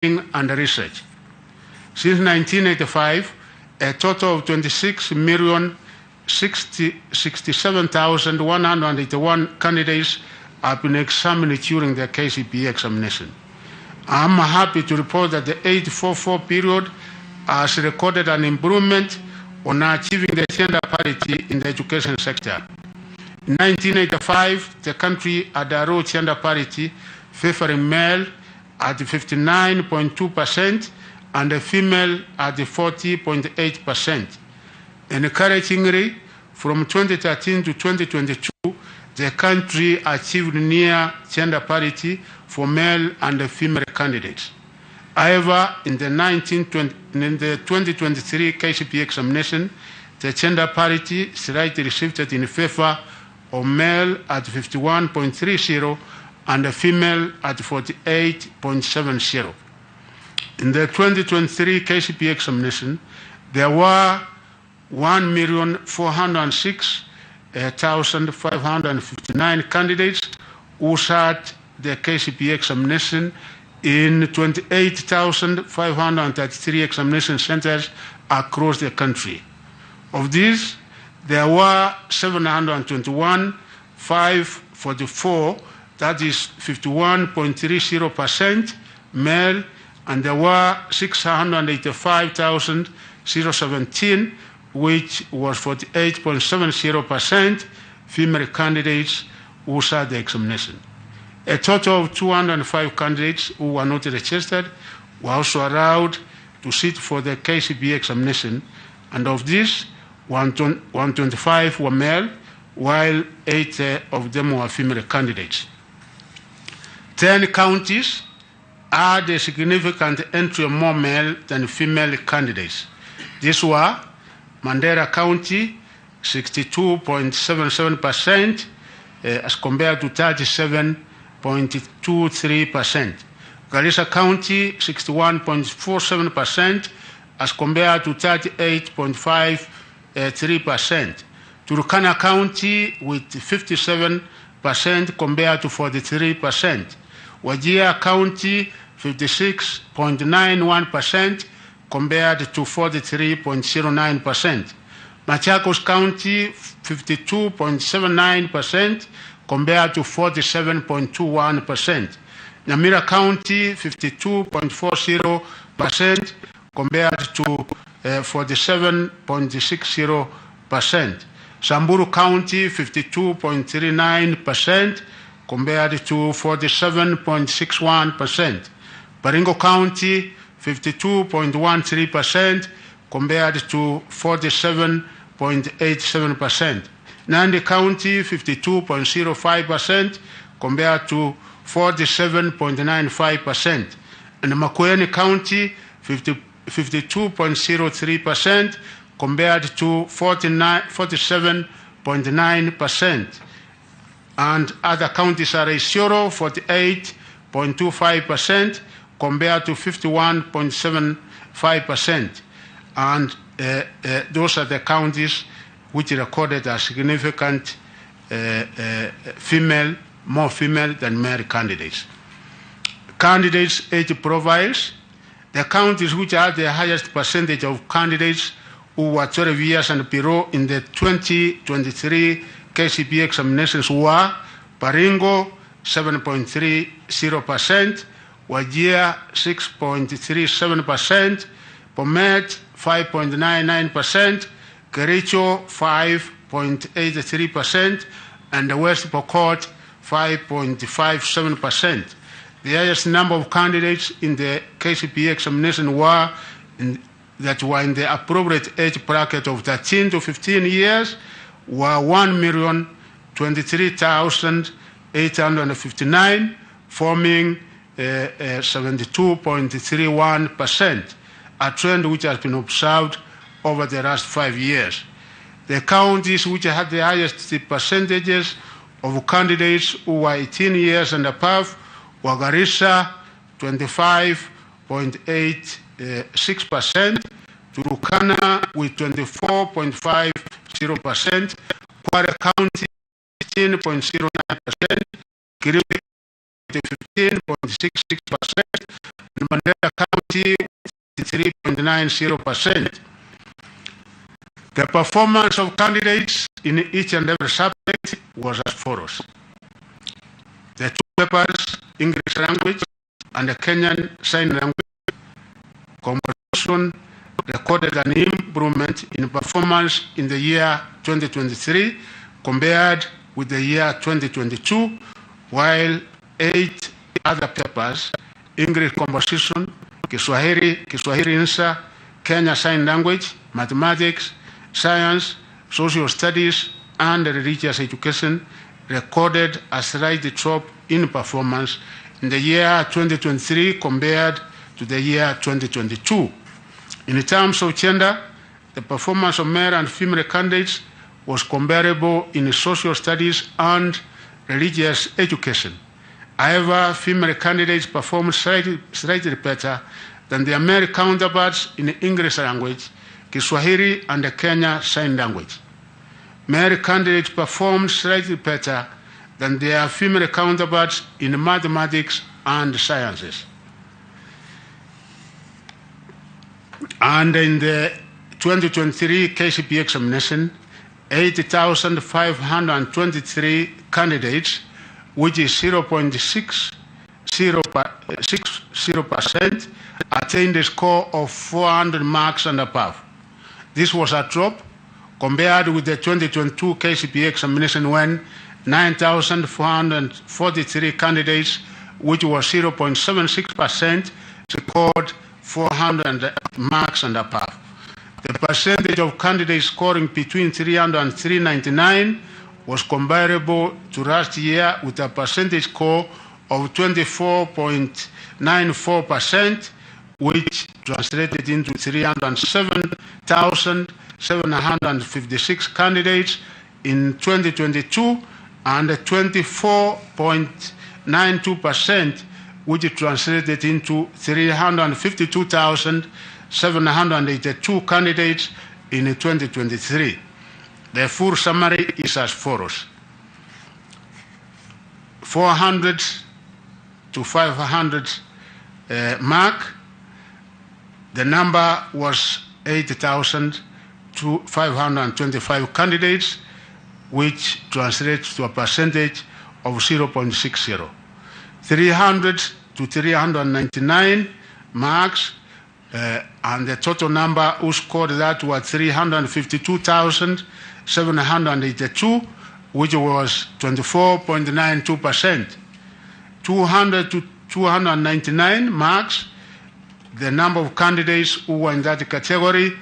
And research. Since 1985, a total of 26,067,181 candidates have been examined during the KCPE examination. I'm happy to report that the 844 period has recorded an improvement on achieving the gender parity in the education sector. In 1985, the country had a low gender parity favoring male at 59.2% and the female at 40.8%. Encouragingly, from 2013 to 2022, the country achieved near gender parity for male and female candidates. However, in the 2023 KCPE examination, the gender parity slightly shifted in favor of male at 51.30 and the female at 48.70. In the 2023 KCPE examination, there were 1,406,559 candidates who sat the KCPE examination in 28,533 examination centers across the country. Of these, there were 721,544, that is 51.30% male, and there were 685,017, which was 48.70% female candidates who sat the examination. A total of 205 candidates who were not registered were also allowed to sit for the KCPE examination, and of these, 125 were male, while 8 of them were female candidates. 10 counties had a significant entry of more male than female candidates. These were Mandera County, 62.77%, as compared to 37.23%. Garissa County, 61.47%, as compared to 38.53%. Turkana County with 57% compared to 43%. Wajir County, 56.91% compared to 43.09%. Machakos County, 52.79% compared to 47.21%. Nyamira County, 52.40% compared to 47.60%. Samburu County, 52.39% compared to 47.61%. Baringo County, 52.13% compared to 47.87%. Nandi County, 52.05% compared to 47.95%. And Makueni County, 52.03% compared to 47.9%. And other counties are Isiolo, 48.25% compared to 51.75%. And those are the counties which recorded a significant female, more female than male candidates. Candidates' age profiles. The counties which had the highest percentage of candidates who were 12 years and below in the 2023 KCPE examinations were Baringo, 7.30%, Wajir, 6.37%, Bomet, 5.99%, Kericho, 5.83%, and the West Pokot, 5.57%. The highest number of candidates in the KCPE examination that were in the appropriate age bracket of 13 to 15 years were 1,023,859, forming 72.31%, a trend which has been observed over the last 5 years. The counties which had the highest percentages of candidates who were 18 years and above were Garissa, 25.86%, Turkana with 24.50%, Kwale County 15.09%, Kilifi 15.66%, and Mandera accuracy 3.90%. The performance of candidates in each and every subject was as follows. The two papers, English language and the Kenyan Sign Language composition, recorded an improvement in performance in the year 2023 compared with the year 2022, while 8 other papers, English composition, Kiswahili, Kiswahili Insha, Kenya Sign Language, Mathematics, Science, Social Studies, and Religious Education, recorded a slight drop in performance in the year 2023 compared to the year 2022. In terms of gender, the performance of male and female candidates was comparable in social studies and religious education. However, female candidates performed slightly better than their male counterparts in English language, Kiswahili, and the Kenya Sign Language. Male candidates performed slightly better than their female counterparts in mathematics and sciences. And in the 2023 KCPE examination, 80,523 candidates, which is 0.60%, attained a score of 400 marks and above. This was a drop compared with the 2022 KCPE examination when 9,443 candidates, which was 0.76%, scored 400 marks and above. The percentage of candidates scoring between 300 and 399 was comparable to last year with a percentage score of 24.94%, which translated into 307,756 candidates in 2022 and 24.92%, which translated into 352,782 candidates in 2023. The full summary is as follows. 400 to 500 mark, the number was 8,525 candidates, which translates to a percentage of 0.60. 300 to 399 marks, and the total number who scored that was 352,782, which was 24.92%. 200 to 299 marks, the number of candidates who were in that category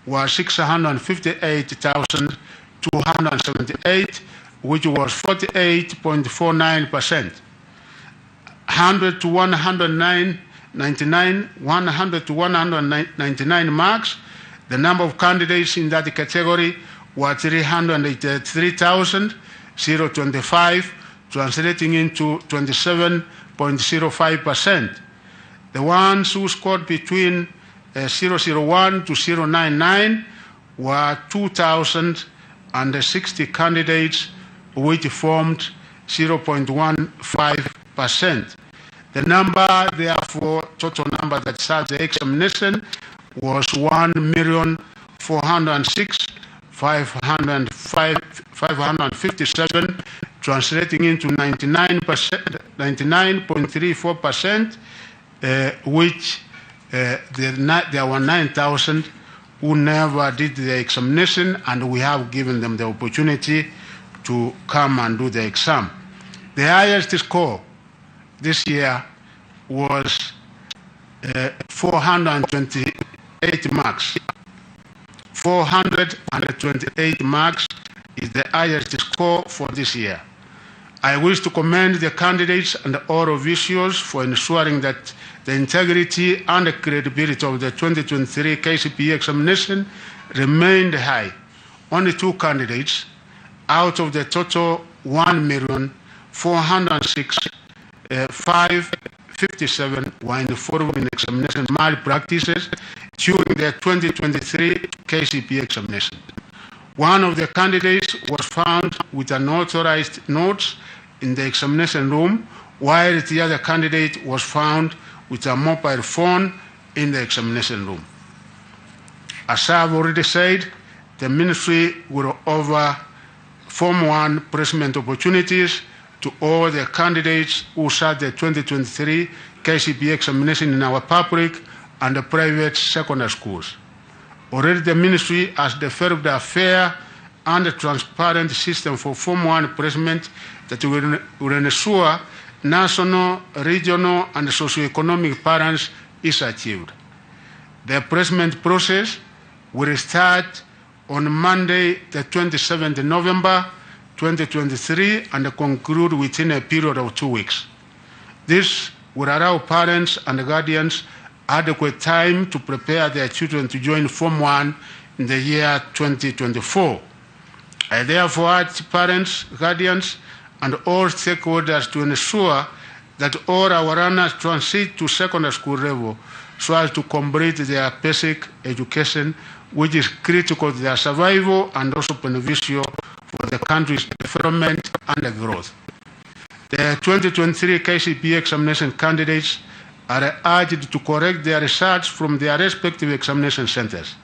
was 658,278, which was 48.49%. 100 to 199, 100 to 199 marks, the number of candidates in that category were 383,025, translating into 27.05%. The ones who scored between 001 to 099 were 2,060 candidates, which formed 0.15%. The number, therefore, total number that sat the examination was 1,406,557, translating into 99.34%, which there were 9,000 who never did the examination, and we have given them the opportunity to come and do the exam. The highest score this year was 428 marks. 428 marks is the highest score for this year. I wish to commend the candidates and all officials for ensuring that the integrity and the credibility of the 2023 KCPE examination remained high. Only 2 candidates out of the total 1,406,557 were involved in examination malpractices during the 2023 KCPE examination. One of the candidates was found with unauthorized notes in the examination room, while the other candidate was found with a mobile phone in the examination room. As I have already said, the ministry will offer Form 1 placement opportunities to all the candidates who sat the 2023 KCPE examination in our public and the private secondary schools. Already the ministry has developed a fair and a transparent system for Form 1 placement that will ensure national, regional, and socioeconomic balance is achieved. The placement process will start on Monday, the 27th of November 2023, and conclude within a period of 2 weeks. This will allow parents and guardians adequate time to prepare their children to join Form 1 in the year 2024. I therefore urge parents, guardians, and all stakeholders to ensure that all our learners transit to secondary school level so as to complete their basic education, which is critical to their survival and also beneficial for the country's development and growth. The 2023 KCPE examination candidates are urged to correct their results from their respective examination centers.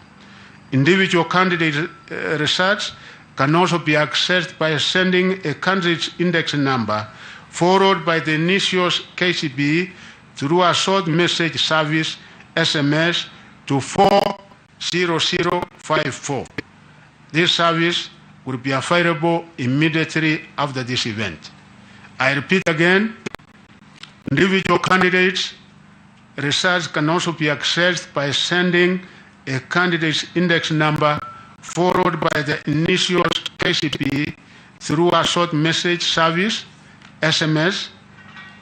Individual candidate results can also be accessed by sending a candidate's index number followed by the initials KCPE through a short message service SMS to 40054. This service will be available immediately after this event. I repeat again, individual candidates' results can also be accessed by sending a candidate's index number followed by the initials KCPE through a short message service, SMS,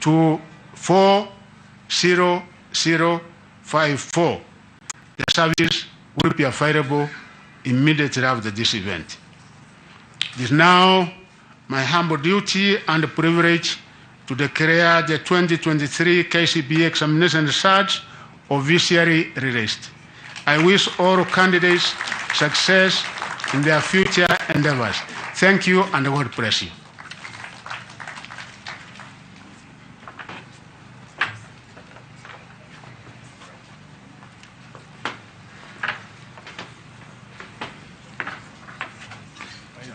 to 40054. The service will be available immediately after this event. It is now my humble duty and privilege to declare the 2023 KCPE examination results officially released. I wish all candidates success in their future endeavors. Thank you, and God bless you.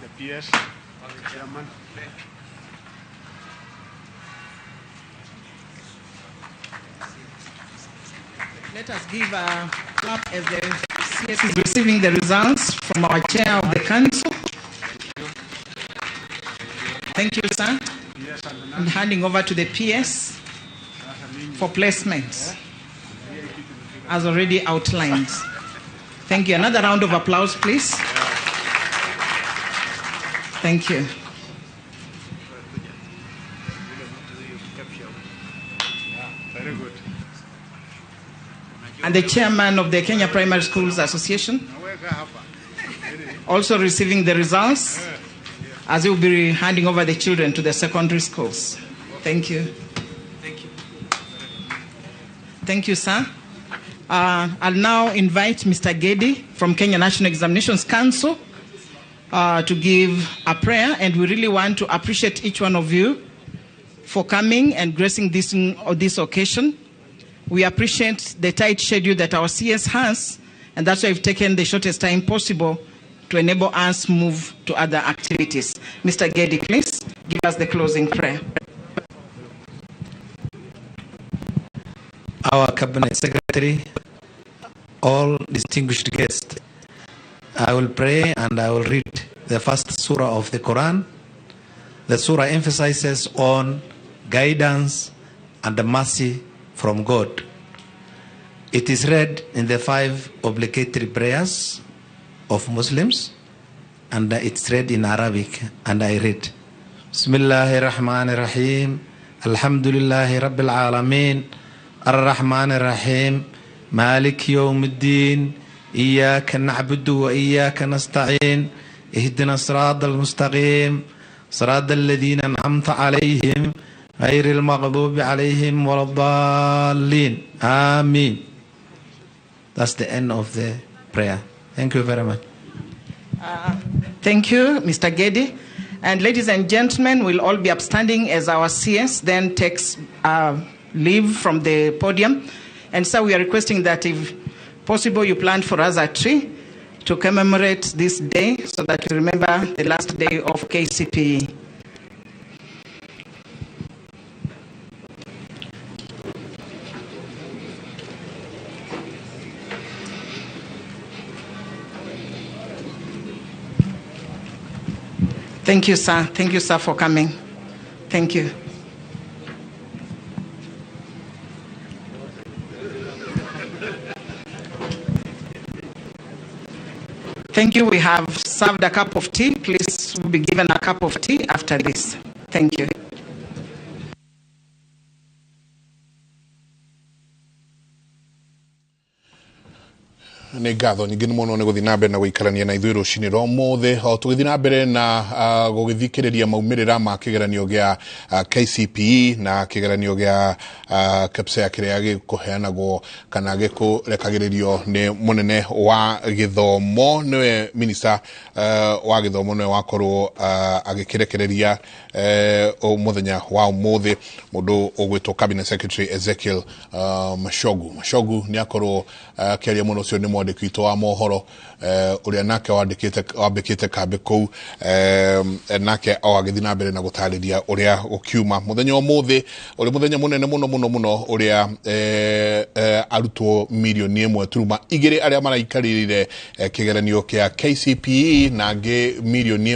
The PS, Chairman. Let us give a clap as the CS is receiving the results from our chair of the council. Thank you, sir. And handing over to the PS for placements, as already outlined. Thank you. Another round of applause, please. Thank you. Very good. And the chairman of the Kenya Primary Schools Association, also receiving the results, as he will be handing over the children to the secondary schools. Thank you. Thank you. Thank you, sir. I'll now invite Mr. Gedi from Kenya National Examinations Council to give a prayer, and we really want to appreciate each one of you for coming and gracing this occasion. We appreciate the tight schedule that our CS has, and that's why we've taken the shortest time possible to enable us move to other activities. Mr. Gedi, please give us the closing prayer. Our Cabinet Secretary, all distinguished guests, I will pray and I will read the first surah of the Quran. The surah emphasizes on guidance and the mercy from God. It is read in the 5 obligatory prayers of Muslims, and it's read in Arabic, and I read. Bismillahirrahmanirrahim. Alhamdulillahi Rabbil Alameen. Ar-Rahmanirrahim. Malik Yawmiddin. Iyyaka na'budu wa iyyaka nasta'in. Ihdina siratal mustaqim. Siratal ladhina an'amta alayhim. غير المغضوب عليهم ولا الضالين. Ameen. That's the end of the prayer. Thank you very much. Thank you, Mr. Gedi. And ladies and gentlemen, we'll all be upstanding as our CS then takes leave from the podium. And so we are requesting that if possible, you plant for us a tree to commemorate this day so that we remember the last day of KCPE. Thank you, sir. Thank you, sir, for coming. Thank you. Thank you. We have served a cup of tea. Please, we'll be given a cup of tea after this. Thank you. Nĩ ngatho nyingĩ nĩ mũno nĩ gũthiĩ na mbere na gũikarania na ithuĩ rũcinĩ rwa ũmũthĩ o tũgĩthiĩ na mbere na gũgĩthikĩrĩria maumĩrĩra ma kĩgeranio gĩa KCPE na kĩgeranio gĩa KPSEA kĩrĩa gĩkũheanagwo kana gĩkũrekagĩrĩrio nĩ mũnene wa gĩthomo, nĩwe minista wa gĩthomo, nĩwe wakorwo agĩkĩrekereria mũthenya wa ũmũthĩ, mũndũ ũgwĩtwo Cabinet Secretary Ezekiel Machogu. Machogu nĩ akorwo akĩaria mũno, ũcio nĩ mwandĩki witũ wa mohoro ũrĩa nake wambĩkĩte kambĩ kũu, nake o agĩthiĩ na mbere na gũtarĩria ũrĩa gũkiuma mũthenya ũmũthĩ, ũrĩ mũthenya mũnene mũno mũno mũno, ũrĩa arutwo 1.2 million arĩa maraikarĩrire kĩgeranio kĩa KCPE na angĩ 1.2 million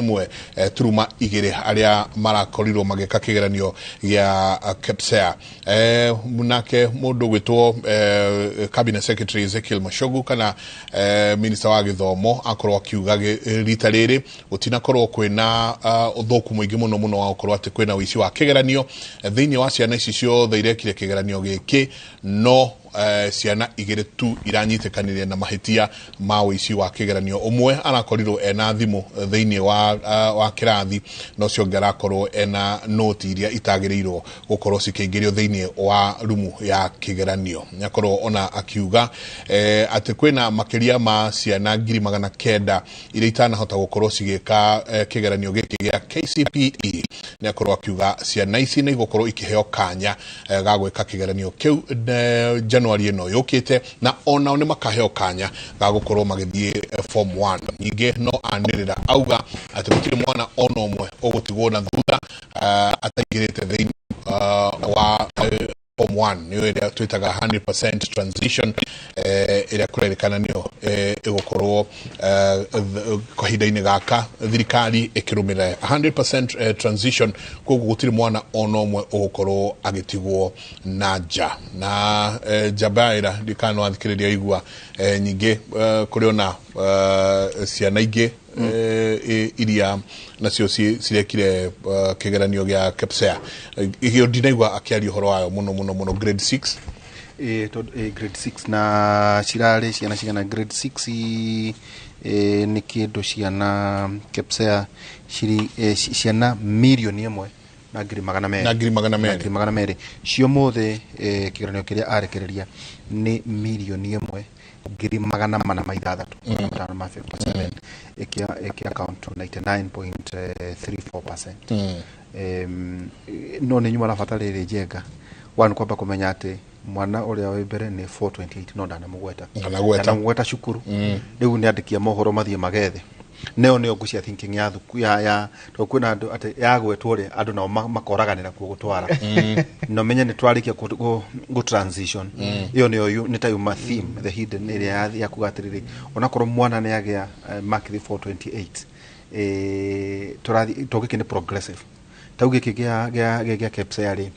arĩa marakorirwo magĩka kĩgeranio gĩa KPSEA. Nake mũndũ ũgwĩtwo Cabinet Secretary Ezekiel Machogu kana minister wa gĩthomo akorwo akiuga rita rĩrĩ gũtinakorwo kwĩna ũthũku mũingĩ mũno mũno wa gũkorwo atĩ kwĩna ũici wa kĩgeranio thĩinĩ wa ciana ici ciothe irekire kĩgeranio gĩkĩ, no ciana 2 tu iranyitĩkanire na mahĩtia ma ũici wa kĩgeranio. Ũmwe arakorirwo ena thimũ thĩinĩ wa kĩrathi, na ũcio ũngĩ arakorwo ena noti iria itagĩrĩirwo gũkorwo cikĩingĩrio thĩinĩ wa rumu ya kĩgeranio. Nĩakorwo ona akiuga atĩ kwĩna makĩria ma ciana 900,000 iria itanahota gũkorwo cigĩka kĩgeranio gĩkĩ gĩa KCPE. Nĩakorwo akiuga ciana ici nĩ igũkorwo ikĩheo kanya ga gwĩka kĩgeranio kĩu Januari ĩno yũkĩte, na onao nĩ makaheo kanya ga gũkorwo magĩthiĩ form 1. Ningĩ no anĩrĩra auga atĩ gũtirĩ mwana ona ũmwe ũgũtigwo na thutha ataingĩrĩte thĩinĩ wa form 1, nĩyo ĩrĩa twĩtaga 100% transition, ĩrĩa kũrerĩkana nĩyo ĩgũkorwo kahinda-inĩ gaka thirikari ĩkĩrũmĩrĩra 100% transition. Koguo gũtirĩ mwana ona ũmwe ũgũkorwo agĩtigwo na nja na njamba ya ĩra ndikana no athikĩrĩria igua nyingĩ kũrĩ ona ciana ingĩ iria nacio cirekire kĩgeranio gĩa KPSEA. Ĩyo ndinaigua akĩaria ũhoro wayo mũno mũno mũno, grade 6. Ĩ tondũ grade 6 na cirarĩ ciana cigana grade 6? Nĩ kĩndũ ciana KPSEA ciri ciana 1,200,000. Na 200,000. Na 200,000 cio mothe. Kĩgeranio kĩrĩa arekereria nĩ 1,406,500 ma 57, ĩkĩ account to 99.34%. No nĩ nyuma rabata rĩrĩ njenga one kwamba kũmenya atĩ mwana ũrĩa wĩ mbere nĩ 428, no ndanamũgweta. Ndanagweta. Ndanamũgweta cukuru. Rĩu nĩ andĩki a mohoro mathiĩ magethe neo nĩo ngũcia thinking ya thuku ya tondũ kwĩna andũ atĩ yagwetwo rĩ, andũ nao makoraganĩra kuo gũtwara no menye nĩ twarĩkia gũ transition ĩyo nĩyo nĩ ta yuma theme, the hidden ĩrĩa ya kuga atĩrĩrĩ, onakorwo mwana nĩ agĩa mark 428, tũrathiĩ to gĩkĩ nĩ progressive tau gĩkĩ gĩa KPSEA rĩ,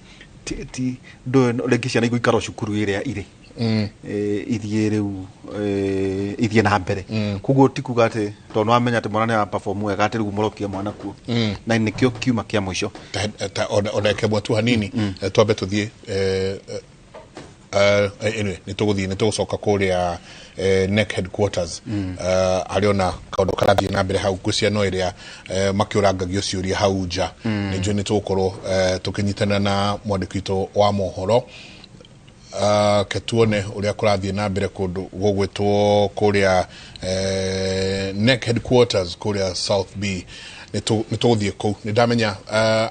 ti ndũĩ rĩngĩ ciana igũikara o cukuru ĩrĩa irĩ, ithiĩ rĩu ithiĩ na mbere. Koguo ti kuga atĩ tondũ nĩwamenya atĩ mwana nĩ perform wega atĩ rĩu mũrokie mwana kuo, na nĩkĩo kiuma kĩa mũico. Ona ĩkemwe tu hanini, twambe tũthiĩ anyway, nĩ tũgũthiĩ, nĩ tũgũcoka kũrĩa NEC headquarters, harĩ ona kaũndũ karathiĩ na mbere hau gwĩ ciana ĩrĩa makĩũrangagio ciũria hau nja. Nĩ njũĩ nĩ tũgũkorwo tũkĩnyitanĩra na mwandĩki witũ wa mohoro, ke tuone ũrĩa kũrathiĩ na mbere kũndũ gũgwĩtwo kũrĩa NEC headquarters kũrĩa South B. Nĩ tũgũthiĩ kũu. Nĩ ndamenya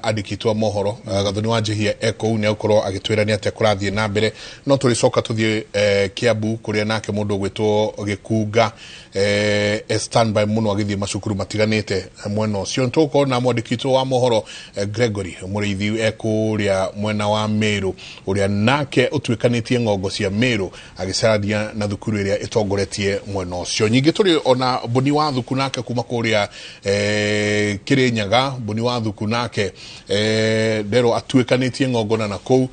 andĩki a mohoro Gathoni wa Njihia e kũu, nĩ egũkorwo agĩtwĩra nĩ atĩa kũrathiĩ na mbere. No tũrĩcoka tũthiĩ Kiambu kũrĩa nake mũndũ ũgwĩtwo Gĩkunga e standby mũno agĩthiĩ macukuru matiganĩte mwena ũcio. Nĩ tũgũkorwo na mwandĩki witũ wa mohoro Gregory Mũrĩithi e kũrĩa mwena wa Meru, ũrĩa nake ũtuĩkanĩtie ng'ongo cia Meru agĩcarania na thukuru ĩrĩa ĩtongoretie mwena ũcio. Ningĩ tũrĩ ona Mbũni wa Thuku nake kuma kũrĩa Kĩrĩnyaga. Mbũni wa Thuku nake nderwo atuĩkanĩtie ng'ongo na kũu,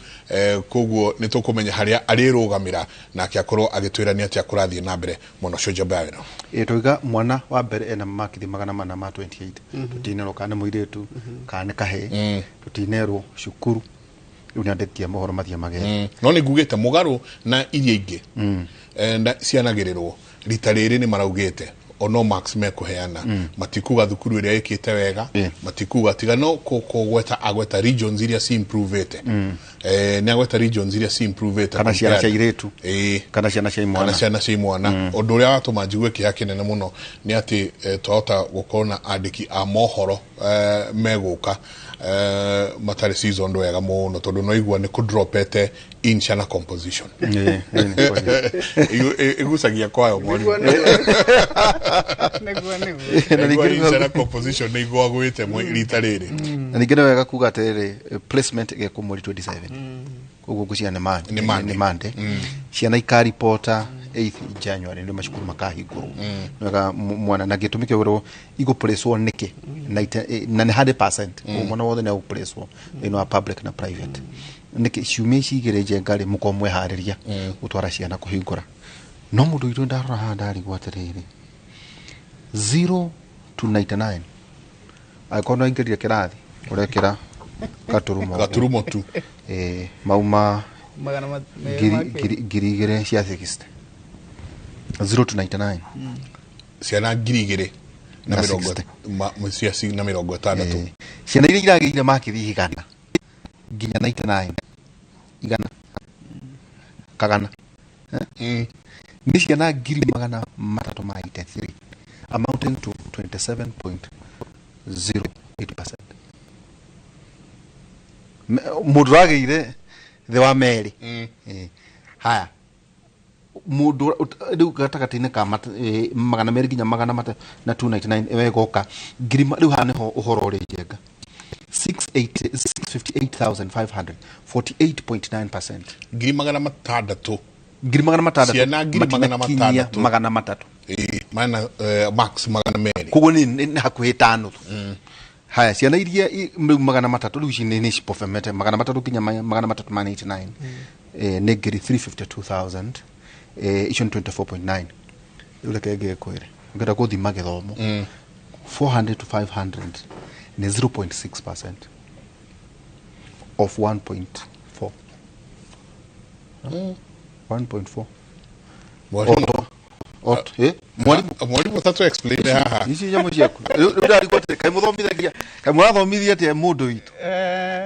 koguo nĩ tũkũmenya harĩa arĩrũgamĩra nake akorwo agĩtwĩra nĩ atĩa kũrathiĩ na mbere mwena ũcio. Njamba ya wĩra. Ĩ tũiga mwana wa mbere ena makithi 428. Tũtinerwo kana nĩ mũirĩtu kana nĩ kahĩĩ, tũtinerwo cukuru. Rĩu nĩ andĩki a mohoro mathiĩ magethe. No nĩ ngugĩte mũgarũ na iria ingĩ na cianagĩrĩrwo rita rĩrĩ nĩ maraugĩte ono marks mekũheana, matikuga thukuru ĩrĩa ĩkĩte wega, matikuga tiga no kũgweta agweta regions iria ci improvete. Nĩ agweta regions iria ci improvete kana ciana cia irĩtu kana ciana cia imwana. Kana ciana cia imwana. Ũndũ ũrĩa watũma njigue kĩeha kĩnene mũno nĩ atĩ twahota gũkorwo na andĩki a mohoro megũka matarĩ seasoned wega mũno, tondũ no igua nĩ kũdropete insha na composition. Igucagia kwayo mwarimũ. Nĩguo nĩguo. Na ningĩ Insha na composition nĩ igwagwĩte rita rĩrĩ. Na ningĩ nĩ wega kuga atĩrĩrĩ, placement ĩgekwo mweri 27, koguo ngwĩciria nĩ Nĩ Monday. Nĩ Monday. Ciana ikaripota 8th January, nĩrĩo macukuru makahingũrwo. Nĩ wega mwana na gĩtũmi kĩo igũplacewo nĩkĩ na na nĩ 100%, koguo mwana wothe nĩ egũplacewo thĩinĩ wa public na private. Nĩkĩ ciumia ici igĩrĩ njenga rĩ, mũkorwo mweharĩria gũtwara ciana kũhingũra. No mũndũ witũ ndarora haha ndarigwo atĩrĩrĩ, 0 to 99 angĩkorwo no aingĩrire kĩrathi ũrekĩra gaturumo. Gaturumo tu. Mauma magana 2,000 cia 60, 0 to 99. Ciana 2,000 na Na mĩrongo 60. Cia na 60. Ciana iria iragĩire makithi igana nginya 99, igana kagana, nĩ ciana 383,000, amounting to 27.08%. Mũndũ ũragĩire thĩ wa merĩ. Haya, mũndũ rĩu gatagatĩ-inĩ ka 200 nginya 300 na 299 wegoka rĩu haha nĩho ũhoro ũrĩ njenga. 658,500, 48.9%. 600,000. 600,000. Ciana 600,000. Matinakinyia 300. Mana max 200. Koguo nĩ hakuhĩ tano tu. Haya, ciana iria rĩu 300, rĩu ici nĩ cipofemete 300 nginya 389, nĩ 352,000, icio nĩ 24.9. Rĩu reke ngĩkwĩre, ũngĩenda gũthima gĩthomo, 400 to 500 nĩ 0.6% of 1.4, 1.4. Mwarimũ. Ot, mwarimũ. Mwarimũ tatu explain haha. Ici nyamũ ciaku rĩu ndarigwo atĩrĩ, kaĩ mũthomithagia, kaĩ mũrathomithia atĩa mũndũ witũ?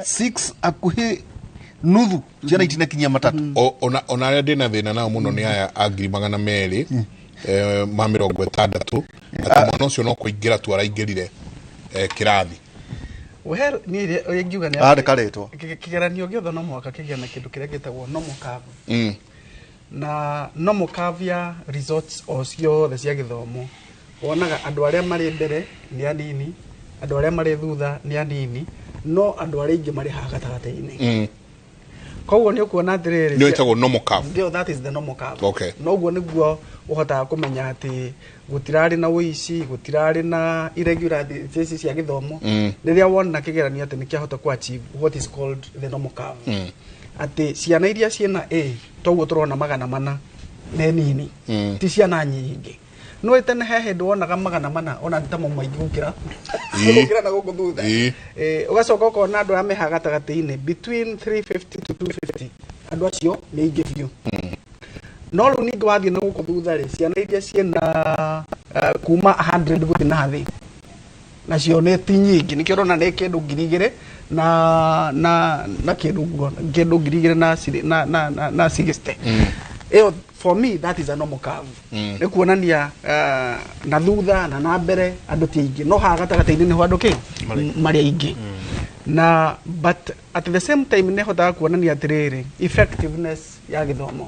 6 akuhĩ nuthu ciana itinakinyia 300. Ona arĩa ndĩna thĩna nao mũno nĩ aya a 260,000, atĩ mwana ũcio no kũingĩra tu araingĩrire kĩrathi. Well, niĩ ũrĩa ingiuga nĩ Arĩ karĩtwa. Kĩgeranio gĩothe no mũhaka kĩgĩe na kĩndũ kĩrĩa gĩtagwo normal curve. Na normal curve ya results o ciothe cia gĩthomo, wonaga andũ arĩa marĩ mbere nĩ anini, andũ arĩa marĩ thutha nĩ anini, no andũ arĩa aingĩ marĩ haha gatagatĩ-inĩ. Koguo nĩ ũkuona atĩrĩrĩ, Nĩyo ĩtagwo normal curve. Ndio, that is the normal curve. Noguo nĩguo ũhotaga kũmenya atĩ gũtirarĩ na ũici, gũtirarĩ na irregularities cia gĩthomo. Rĩrĩa wona kĩgeranio atĩ nĩ kĩahota ku achieve what is called the normal curve, atĩ ciana iria ciĩna A toguo tũrona 400 nĩ nini, ti ciana nyingĩ. No tene he hĩndĩ wonaga 400 ona nĩ ta mo maingĩ gũkĩra na gũkũ thutha. Ũgacoka ũkona andũ arĩa me haha gatagatĩ-inĩ between 350 to 250, andũ acio nĩ aingĩ biũ. No rĩu ningĩ wathiĩ na gũkũ thutha rĩ, ciana iria ciĩna kuma 100 gũthiĩ na thĩ nacio nĩ ti nyingĩ, nĩkĩo ũrona nĩ kĩndũ 2,000 na kĩndũ ũguo, kĩndũ 2,000 na 60. Ĩyo For me that is a normal curve. Nĩ kuonania na thutha na mbere andũ ti aingĩ, no haha gatagatĩ-inĩ nĩho andũ kĩ marĩ aingĩ. Na but at the same time nĩ hotaga kuonania atĩrĩrĩ effectiveness ya gĩthomo.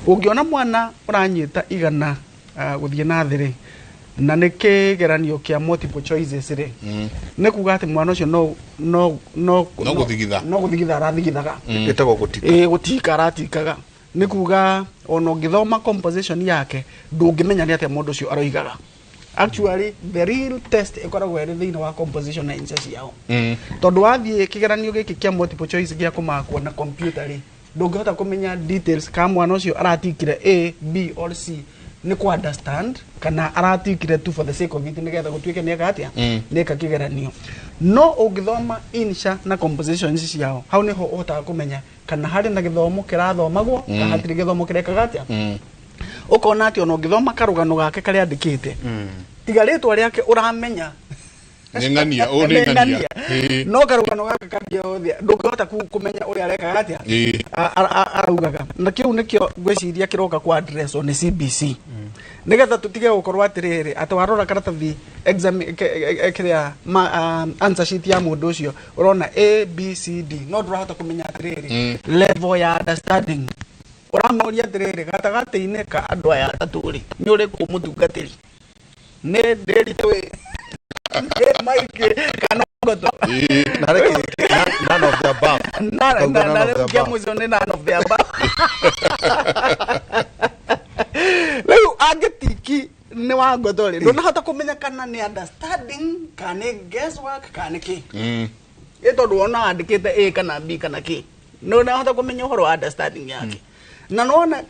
Ũngĩona mwana ũranyita 100 gũthiĩ na thĩ rĩ, na nĩ kĩgeranio kĩa multiple choices rĩ, nĩ kuga atĩ mwana ũcio no gũthigitha, no gũthigitha arathigithaga. Ĩtagwo gũtika. Gũtika aratikaga. Nĩ kuga ona ũngĩthoma composition yake ndũngĩmenya nĩ atĩa mũndũ ũcio aroigaga. Actually the real test ĩkoragwo ĩrĩ thĩinĩ wa composition na insha ciao. Tondũ wathiĩ kĩgeranio gĩkĩ kĩa multiple choice gĩa kũmakwo na computer rĩ, ndũngĩhota kũmenya details ka mwana ũcio aratikire A, B or C nĩ ku understand kana aratikire tu for the sake of it nĩgetha gũtuĩke nĩeka atĩa nĩeka kĩgeranio. No ũngĩthoma insha na compositions ciao, hau nĩho ũhotaga kũmenya kana harĩ na gĩthomo kĩrathomagwo kana hatirĩ gĩthomo kĩrekaga atĩa. Ũkona atĩ ona ũngĩthoma karũgano gake karĩa andĩkĩte, tiga rĩtwa rĩake ũramenya nĩ ng'ania, ũũ nĩ ng'ania. No karũgano gaka kangĩ othe ndũngĩhota kũmenya ũrĩa arekaga atĩa araugaga. Na kĩu nĩkĩo ngwĩciria kĩroka kwa address nĩ CBC, nĩgetha tũtige gũkorwo atĩrĩrĩ atĩ warora karatathi exam kĩrĩa answer sheet ya mũndũ ũcio ũrona A B C D, no ndũrahota kũmenya atĩrĩrĩ level ya understanding. Ũramũria atĩrĩrĩ gatagatĩ-inĩ ka andũ aya atatũ rĩ, nĩ ũrĩkũ mũtungatĩri? Nĩ Ndĩritũ ĩ, nĩ Mike kana Ngoto? None of the above. None of the above. Rĩu angĩtiki nĩ wa Ngoto rĩ, ndũnahota kũmenya kana nĩ understanding kana nĩ guesswork kana nĩ kĩ. Ĩ tondũ wona andĩkĩte A kana B kana kĩ, ndũnahota kũmenya ũhoro wa understanding yake. Na nona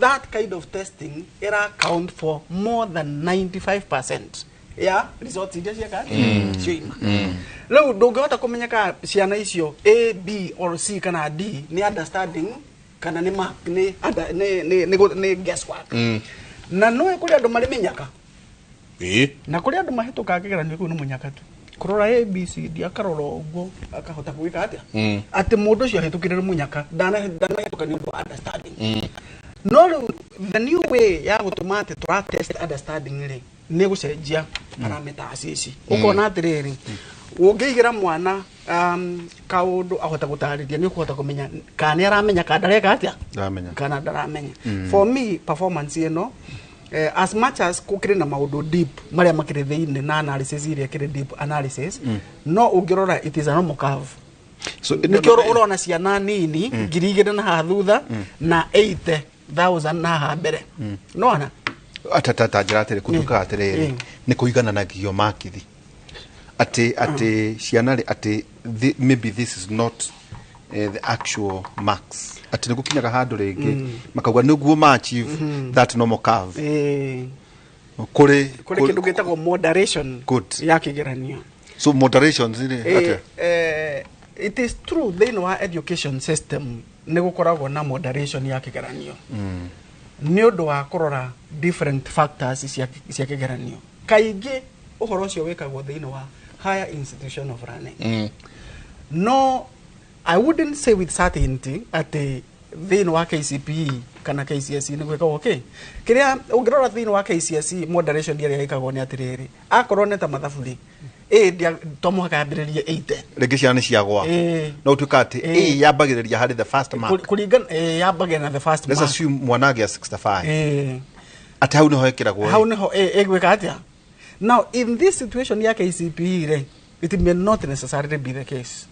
that kind of testing ira account for more than 95% ya results iria cieka cioima. Rĩu ndũngĩhota kũmenya ka ciana icio A, B or C kana D nĩ understanding kana nĩ mark nĩ guesswork. Na no kũrĩ andũ marĩ mĩnyaka. Na kũrĩ andũ mahĩtũkaga kĩgeranio kĩu nĩ mũnyaka tu. Kũrora A, B, C, D akarora ũguo akahota gwĩka atĩa atĩ mũndũ ũcio ahĩtũkire nĩ mũnyaka, ndanahĩtũka nĩ ũndũ wa understanding. No rĩu the new way ya gũtũma atĩ tũra test understanding rĩ, nĩ gũcenjia parameters ici. Ũkona atĩrĩrĩ, ũngĩigĩra mwana kaũndũ ahota gũtarĩria, nĩ ũkũhota kũmenya kana nĩ aramenya kana ndareka atĩa, kana ndaramenya. For me performance ĩno, as much as kũkĩrĩ na maũndũ deep marĩa makĩrĩ thĩinĩ na analysis iria kĩrĩ deep analysis, no ũngĩrora it is a normal curve. So nĩkĩo ũrona ciana nini 2,000 na haha thutha na 80,000 na haha mbere. Nĩwona? Atata njĩra atĩrĩ kũtuĩkaga atĩrĩrĩ nĩ kũigananagio makithi atĩ ciana rĩ atĩ maybe this is not the actual marks, atĩ nĩ gũkinyaga handũ rĩngĩ makauga nĩguo ma achieve that normal curve. Kũrĩ kĩndũ gĩtagwo moderation ya kĩgeranio. So moderation rĩ atĩa? It is true thĩinĩ wa education system nĩ gũkoragwo na moderation ya kĩgeranio nĩ ũndũ wa kũrora different factors cia kĩgeranio. Kaingĩ ũhoro ũcio wĩkagwo thĩinĩ wa higher institution of learning. No I wouldn't say with certainty atĩ thĩinĩ wa KCPE kana KCSE nĩ gwĩkagwo kĩ. Kĩrĩa ũngĩrora thĩinĩ wa KCSE moderation ĩrĩa ĩkagwo nĩ atĩrĩrĩ, akorwo nĩ ta mathabu rĩ, A to mũhaka yambĩrĩrie 80. Rĩngĩ ciana nĩ ciagwa. No ũtuĩka atĩ A yambagĩrĩria harĩ the first mark. Kũringana yambagĩrĩria na the first mark. Let's assume mwana agĩa 65. Atĩ hau nĩho ĩkĩragwo. Hau nĩho ĩgwĩka atĩa? Now in this situation ya KCPE rĩ, it may not necessarily be the case.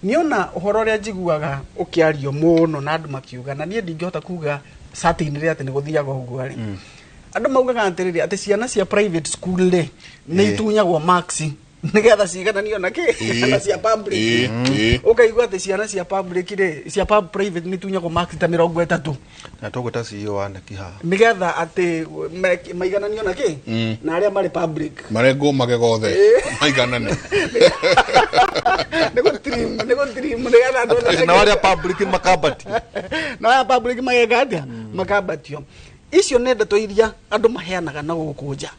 Niona ũhoro ũrĩa njiguaga ũkĩario mũno na andũ makiuga, na niĩ ndingĩhota kuga certainly atĩ nĩ gũthiaga ũguo rĩ. Andũ maugaga atĩrĩrĩ atĩ ciana cia private school rĩ nĩ itunyagwo marks nĩgetha ciigananio na kĩ na cia public. Ũkaigua atĩ ciana cia public rĩ, cia private nĩ itunyagwo marks ta 30. Na tũgwĩta CEO wa KNEC haha nĩgetha atĩ maigananio na kĩ na arĩa marĩ public marengwo magego othe maiganane. Nĩ gũtrim nĩgetha andũ othe na arĩa public makambatio, na arĩa public mageka atĩa, makambatio. Icio nĩ ndeto iria andũ maheanaga na gũkũ nja.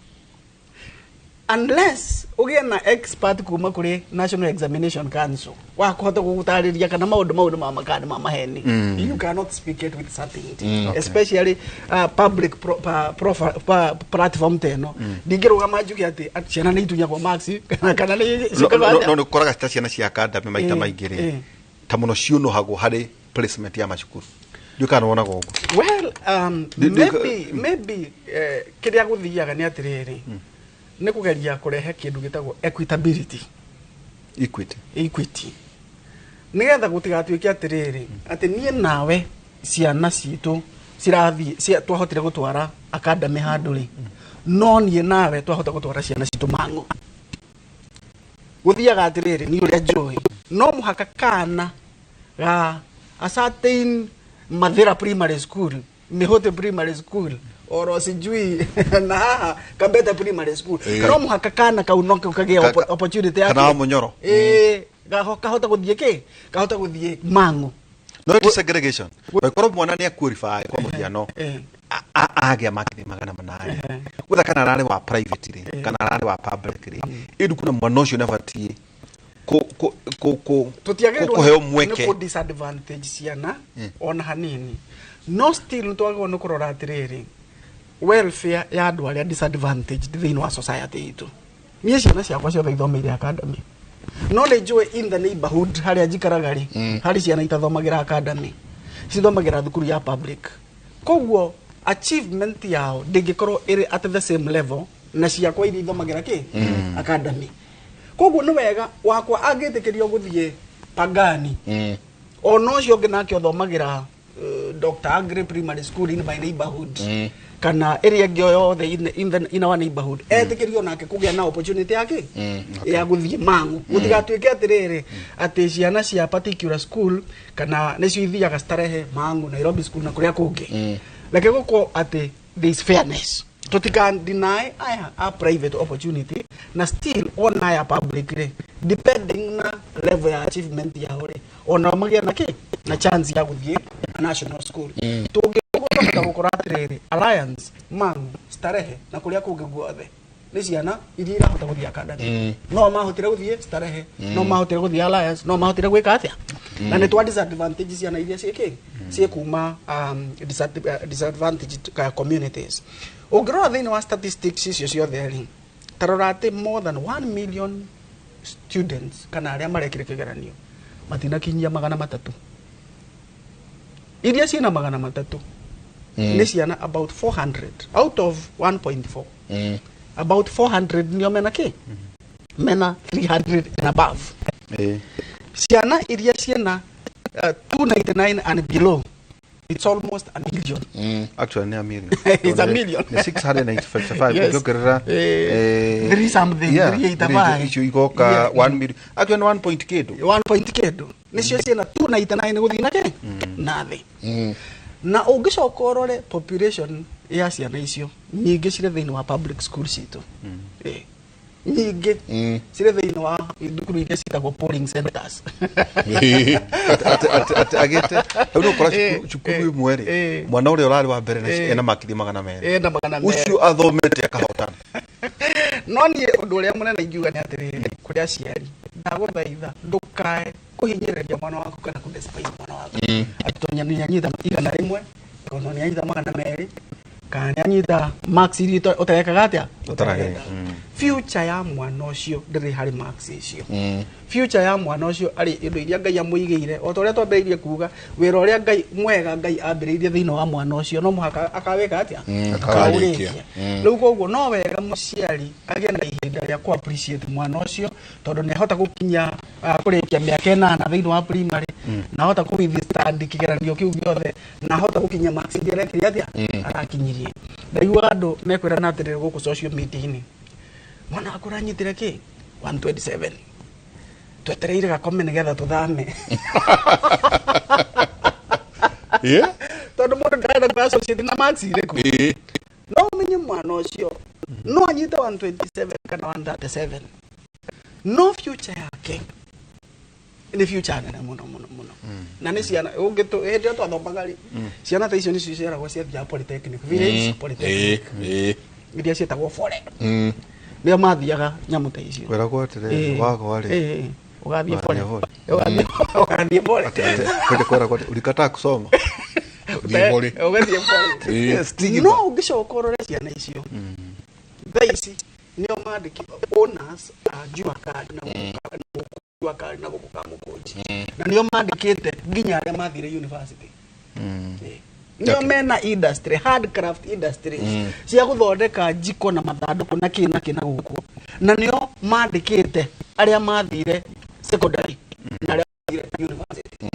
Unless ũgĩe na expert kuma kũrĩ National Examination Council wa kũhota gũgũtarĩria kana maũndũ mau nĩ ma makana ma maheni, you cannot speak it with certainty, especially public platform ta ĩno. Ndingĩrũgama njuge atĩ ciana nĩ itunyagwo marks kana nĩ ciĩkaga atĩa. No nĩ ũkoraga ta ciana cia academy maita maingĩ rĩ, ta mũno ciũnũhagwo harĩ placement ya macukuru. Ndiũĩ kana wonaga ũguo. Well, maybe kĩrĩa gũthiaga nĩ atĩrĩrĩ, nĩ kũgeria kũrehe kĩndũ gĩtagwo equitability. Equity. Equity, nĩgetha gũtigatuĩke atĩrĩrĩ, atĩ niĩ nawe ciana citũ cirathiĩ twahotire gũtwara academy handũ rĩ, no niĩ nawe twahota gũtwara ciana citũ mang'ũ. Gũthiaga atĩrĩrĩ, niĩ ũrĩa njũĩ, no mũhaka kana ga a certain Mathira Primary School, Mihote Primary School, oro sijui na haha Kabete Primary School, no mũhaka kana kau no kagĩa opportunity yake kana Munyoro, kahota gũthiĩ kĩ, kahota gũthiĩ mang'ũ. No it segregation. Korwo mwana nĩ qualify kwa mũhiano agĩa makiri 800, whether kana ararĩ wa private rĩ kana ararĩ wa public rĩ, ĩndũ kuna mwana ũcio nĩabatiĩ kũheo mweke. Nĩ disadvantage ciana ona hanini, no still twagĩrĩirwo nĩ kũrora atĩrĩrĩ, welfare ya andũ arĩa disadvantaged thĩinĩ wa society itũ. Niĩ ciana ciakwa ciothe ithomeire academy, no nĩ njũĩ in the neighborhood harĩa njikaraga rĩ, harĩ ciana itathomagĩra academy, cithomagĩra thukuru ya public. Koguo achievement yao ndĩngĩkorwo ĩrĩ at the same level na ciakwa iria ithomagĩra kĩ academy. Koguo nĩ wega wakwa angĩtĩkĩrio gũthiĩ Pagani, ona ũcio ũngĩ nake ũthomagĩra Dr. Agri Primary School in my neighborhood, kana ĩrĩa ĩngĩ o yothe in our neighborhood, etĩkĩrio nake kũgĩa na opportunity yake ya gũthiĩ mang'ũ. Gũtigatuĩke atĩrĩrĩ, atĩ ciana cia particular school kana nĩcio ithiaga Starehe, Mang'u, Nairobi School na kũrĩa kũngĩ. Reke gũkorwo atĩ there is fairness. Tũtika deny aya a private opportunity na still ona aya public rĩ, depending na level ya achievement yao rĩ, ona magĩa na kĩ na chance ya gũthiĩ national school. Tũngĩhota gũkora atĩrĩrĩ, Alliance, Mang'u, Starehe na kũrĩa kũngĩ guothe nĩ ciana iria irahota gũthiĩ academy, no mahotire gũthiĩ Starehe, no mahotire gũthiĩ Alliance, no mahotire gwĩka atĩa. Na nĩ twa disadvantage ciana iria ciĩkĩ ciĩkuma disadvantaged communities. Ũngĩrora thĩinĩ wa statistics icio ciothe rĩ, tarora atĩ more than 1 million students kana arĩa marekire kĩgeranio matinakinyia 300. Iria ciĩna 300 nĩ ciana about 400 out of 1.4. About 400 nĩo mena kĩ, mena 300 and above. Ciana iria ciĩna 299 and below, it's almost a million. Actually, a million. It's a million. 655. Yes. 3 something, 385. Igoka 1 million. Actually, 1 point kĩndũ. 1 point kĩndũ. Nĩcio ciĩna 299 gũthiĩ na kĩ? Na thĩ. Na ũngĩcoka ũrore population ya ciana icio, nyingĩ cirĩ thĩinĩ wa public school citũ. Nyingĩ cirĩ thĩinĩ wa thukuru iria ciĩtagwo polling centers. Agĩte hau nĩ ũkora cukuru ĩmwe rĩ, mwana ũrĩa ũrarĩ wa mbere ena makiri 200. Ena 200. Ũcio athomete akahotana. No niĩ ũndũ ũrĩa mũnene ingiuga nĩ atĩrĩrĩ, kũrĩ aciari, ndagũthaitha ndũkae kũhinyĩrĩria mwana waku kana kũ-despise mwana waku. Atĩ tondũ nĩanyita 100, tondũ nĩanyita 200, kana nĩanyita marks iria ũtarekaga atĩa? Ũtaragĩrĩra. Future ya mwana ũcio ndĩrĩ harĩ marks icio. Future ya mwana ũcio arĩ indo iria Ngai amũigĩire, o ta ũrĩa twambĩrĩirie kuga, wĩra ũrĩa Ngai mwega Ngai ambĩrĩirie thĩinĩ wa mwana ũcio no mũhaka akawĩka atĩa? Akaũrĩkia. Rĩu koguo no wega mũciari agĩe na ihinda rĩa kũ appreciate mwana ũcio, tondũ nĩahota gũkinya kũrĩkia mĩaka 8 thĩinĩ wa primary, na ahota kũ withstand kĩgeranio kĩu gĩothe, na ahota gũkinya marks iria arekire atĩa? Arakinyirie. Ndaiguaga andũ mekwĩrana atĩrĩrĩ gũkũ social media-inĩ, mwana waku ũranyitire kĩ? 127. Twetereire gakome nĩgetha tũthame. Tondũ mũndũ ndarenda kũ associate na marks irĩkũ. No ũmenye mwana ũcio no anyite 127 kana 137, no future yake nĩ future nene mũno mũno mũno. Na nĩ ciana hĩndĩ ĩrĩa twathomaga rĩ, ciana ta icio nĩcio ciaragwo ciathiaga polytechnic, village polytechnic iria ciĩtagwo fore. Nĩo mathiaga nyamũ ta icio. Wĩragwo atĩrĩrĩ, wagwa rĩ, ũgathiĩ pole. Ũgathiĩ pole. Kwenda kwĩragwo atĩ ulikataa kusoma. Thiĩ pole. Ũgathiĩ pole. No ũngĩcoka ũrore ciana icio. Thaa ici nĩo mandĩki owners a Jua Kali na Jua Kali na gũkũ Kamũkũnji. Na nĩo mandĩkĩte nginya arĩa mathire university. Nĩo mena industry, handcraft industries cia gũthondeka njiko na mathandũkũ na kĩ na kĩ na gũkũ. Na nĩo mandĩkĩte arĩa mathire secondary na arĩa mathire university.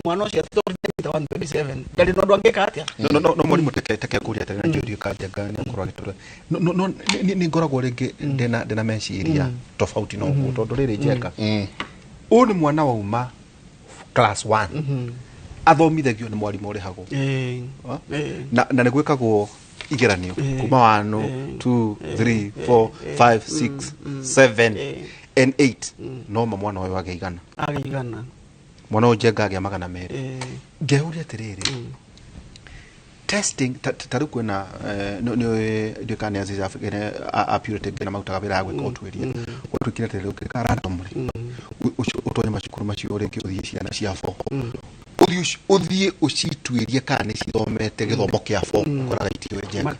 Mwana ũcio atĩ 127 ndarĩ na ũndũ angĩka atĩa. No no mwarimu teke kũria atĩrĩ na njũrio kanja nĩ akorwo agĩtũra. No nĩ ngoragwo rĩngĩ ndĩna meciria tofauti na ũguo tondũ rĩrĩ njeka. Ũyũ nĩ mwana wauma class 1. Athomithagio nĩ mwarimũ ũrĩhagwo. Na nĩ gwĩkagwo igeranio kuma 1 2 3 4 5 6 7 and 8. No ma mwana ũyũ agĩa igana. Agĩa igana. Mwana ũyũ Njenga agĩa 200. Ngeyũria atĩrĩrĩ, testing ta rĩu kwĩna nĩ kana nĩ Africa a purity na marutaga wĩra wa gwĩka ũtuĩria. Gwatuĩkire atĩrĩrĩ, ũngĩka randomly ũtonye macukuru macio rĩngĩ ũthiĩ ciana cia 4. Ũthiĩ ũcituĩrie kana nĩ cithomete gĩthomo kĩa 4 ũkoraga itiũĩ Njenga.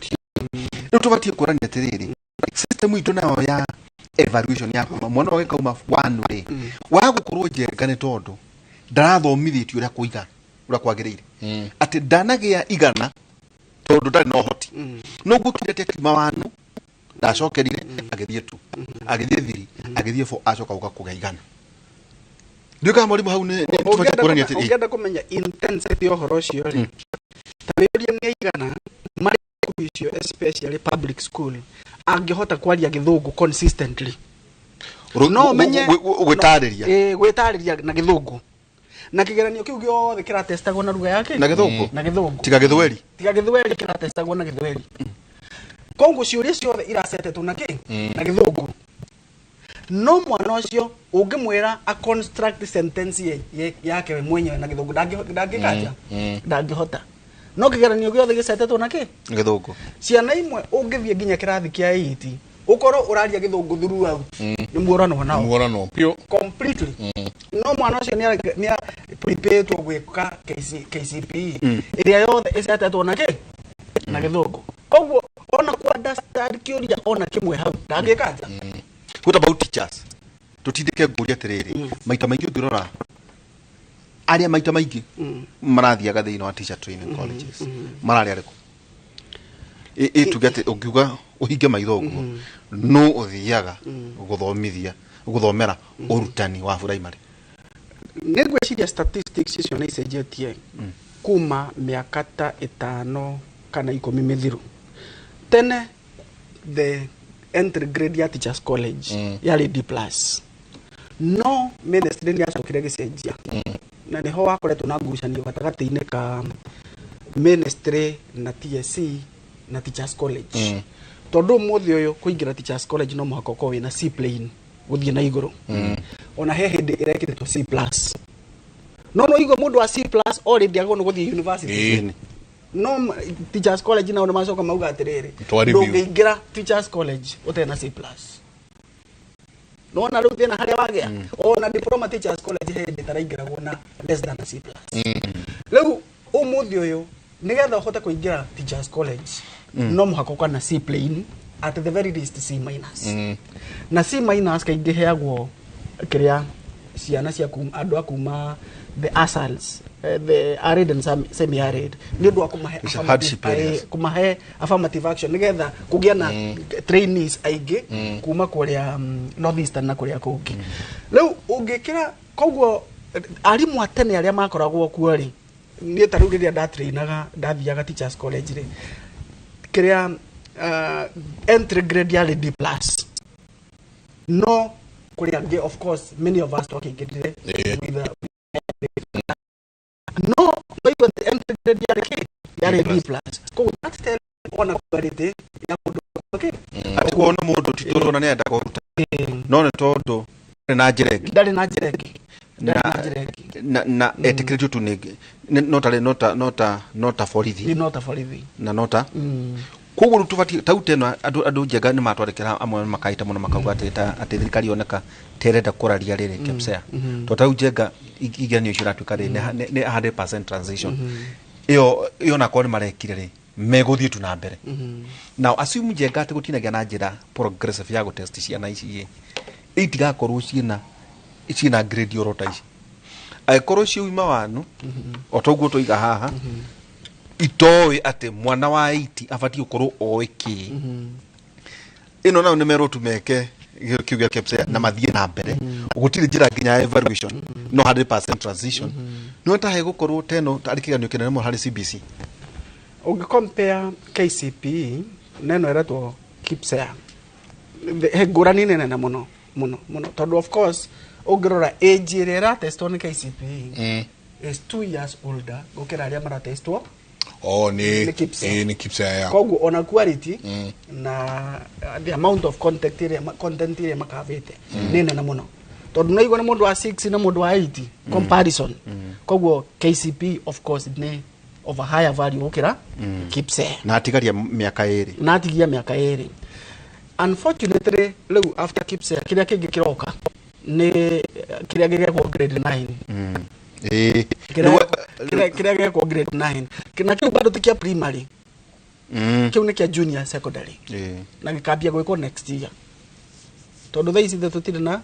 Rĩu tũbatiĩ kũrania atĩrĩrĩ, system itũ nayo ya evaluation ya kuma mwana wake kauma 1 rĩ, wa gũkorwo Njenga nĩ tondũ ndarathomithĩtio ũrĩa kũigana ũrĩa kwagĩrĩire. Atĩ ndanagĩa igana tondũ ndarĩ na ũhoti. No gwĩkire atĩ akiuma 1 ndacokerire agĩthiĩ 2 agĩthiĩ 3 agĩthiĩ 4 acoka gũka kũgĩa igana. Ndiũĩ kana mwarimũ hau nĩ tũbatiĩ kũrania atĩrĩ. Ũngĩenda kũmenya intensity ya ũhoro ũcio rĩ, ta wĩyũrie nĩ aigana marĩ cukuru icio especially public school angĩhota kwaria gĩthũngũ consistently. No menye gwĩtarĩria. Gwĩtarĩria na gĩthũngũ. Na kĩgeranio kĩu gĩothe kĩratestagwo na lugha yake na gĩthũngũ. Na gĩthũngũ. Tiga gĩthweri. Tiga gĩthweri kĩratestagwo na gĩthweri. Koguo ciũria ciothe iracetetwo na kĩ? Na gĩthũngũ. No mwana ũcio ũngĩmwĩra a construct sentence yake we mwenyewe na gĩthũngũ ndangĩka atĩa? Ndangĩhota. No kĩgeranio gĩothe gĩcetetwo na kĩ? Gĩthũngũ. Ciana imwe ũngĩthiĩ nginya kĩrathi kĩa 8 ũkorwo ũraria gĩthũngũ throughout nĩ muorano nao. Muorano piũ. Completely. No mwana ũcio nĩ prepared gwĩka KCPE ĩrĩa yothe ĩcetetwo na kĩ? Na gĩthũngũ. Koguo ona ku understand kĩũria ona kĩmwe hau ndangĩka atĩa? What about teachers? Tutindĩke ngũria atĩrĩrĩ, maita maingĩ ũngĩrora arĩa maita maingĩ marathiaga thĩinĩ wa teacher training colleges mararĩ arĩkũ? Tuge atĩ ũngiuga ũhinge maitho ũguo no ũthiaga gũthomithia gũthomera ũrutani wa primary. Nĩ ngwĩciria statistics icio nĩ icenjetie kuma mĩaka ta 5 kana 10 mĩthiru. Tene the entry grade ya teachers college yarĩ D+. No ministry nĩ yacokire gĩcenjia. Na nĩho wakoretwo na ngucanio gatagatĩ-inĩ ka ministry na TSC na teachers college. Tondũ ũmũthĩ ũyũ kũingĩra teachers college no mũhaka ũkorwo wĩna C plane gũthiĩ na igũrũ. Ona he hĩndĩ ĩrekĩrĩtwo C+. No no igũ mũndũ wa C+ already agwo nĩ gũthiĩ university. No teachers college nao nĩ macoka mauga atĩrĩrĩ, ndũngĩingĩra teachers college ũtarĩ na C+. No na rĩu thĩna harĩa wagĩa ona diploma teachers college he hĩndĩ ĩtaraingĩragwo na less than a C+. Rĩu ũmũthĩ ũyũ nĩgetha ũhote kũingĩra teachers college no mũhaka ũkorwo na C plane at the very least C minus. Na C minus kaingĩ heagwo kĩrĩa ciana cia andũ a kuma the ASALs, the arid and semi arid nĩ ũndũ wa kũmahe affirmative action nĩgetha kũgĩa na trainees aingĩ kuma kũrĩa North Eastern na kũrĩa kũngĩ. Rĩu ũngĩkĩra koguo arimũ a tene arĩa makoragwo kuo rĩ, niĩ ta rĩu rĩrĩa ndatrainaga ndathiaga teachers college rĩ, kĩrĩa entry grade yarĩ D+. No kũrĩ angĩ of course many of us twakĩingĩrire with no no entry grade yarĩ kĩ? Yarĩ D+. Koguo that tell ona quality ya mũndũ kĩ? Atĩ kuona mũndũ ti tondũ ona nĩendaga kũruta no nĩ tondũ ndarĩ na njĩra ĩngĩ. Ndarĩ na njĩra ĩngĩ. Na etĩkĩrĩtio tu nĩ no ta borithi. No ta borithi. Na no ta Koguo tubati tau teno andu njega ni matwarikira amwe makaita muno makauga ati ati thirikari yoneka terenda kuraria riri KEPSEA to tau njenga igeranio icio iratuika ri ni 100% transition iyo iyo nakorwo ni marekire ri meguthie tu na mbere. Now assume njenga ati gutinagia na njira progressive ya gutest ciana ici itigakorwo ciina grade oro ta ici aikorwo ciuma wanu o toguo tuiga haha itoĩ atĩ mwana wa 8 abatiĩ gũkorwo oĩ kĩ ĩno nao nĩ merwo tu meke kiu gĩa KEPSEA na mathiĩ na mbere gũtirĩ njĩra nginya ya evaluation no 100% transition no ta he gũkorwo teno tarĩ kĩgeranio kĩnene mũno harĩ CBC. Ũngĩ compare KCPE neno ĩretwo KIPSEA he ngũrani nene mũno mũno mũno tondũ of course ũngĩrora age ĩrĩa ĩratestwo nĩ KCPE is 2 years older gũkĩra arĩa maratestwo oh ni ni KIPSEA ya koguo ona quality na the amount of content ĩrĩa makavĩte nĩ nene mũno tondũ no igua nĩ mũndũ wa 6 na mũndũ wa 8 comparison. Koguo KCPE of course nĩ of a higher value gũkĩra KIPSEA na atigaria mĩaka ĩrĩ na atigia mĩaka ĩrĩ. Unfortunately rĩu after KIPSEA kĩrĩa kĩngĩ kĩroka nĩ kĩrĩa gĩgekwo grade 9 kĩrĩa gĩgekwo grade 9 na kĩu bado ti kĩa primary kĩu nĩ kĩa junior secondary na gĩkambia gwĩkwo next year tondũ thaa ici tũtirĩ na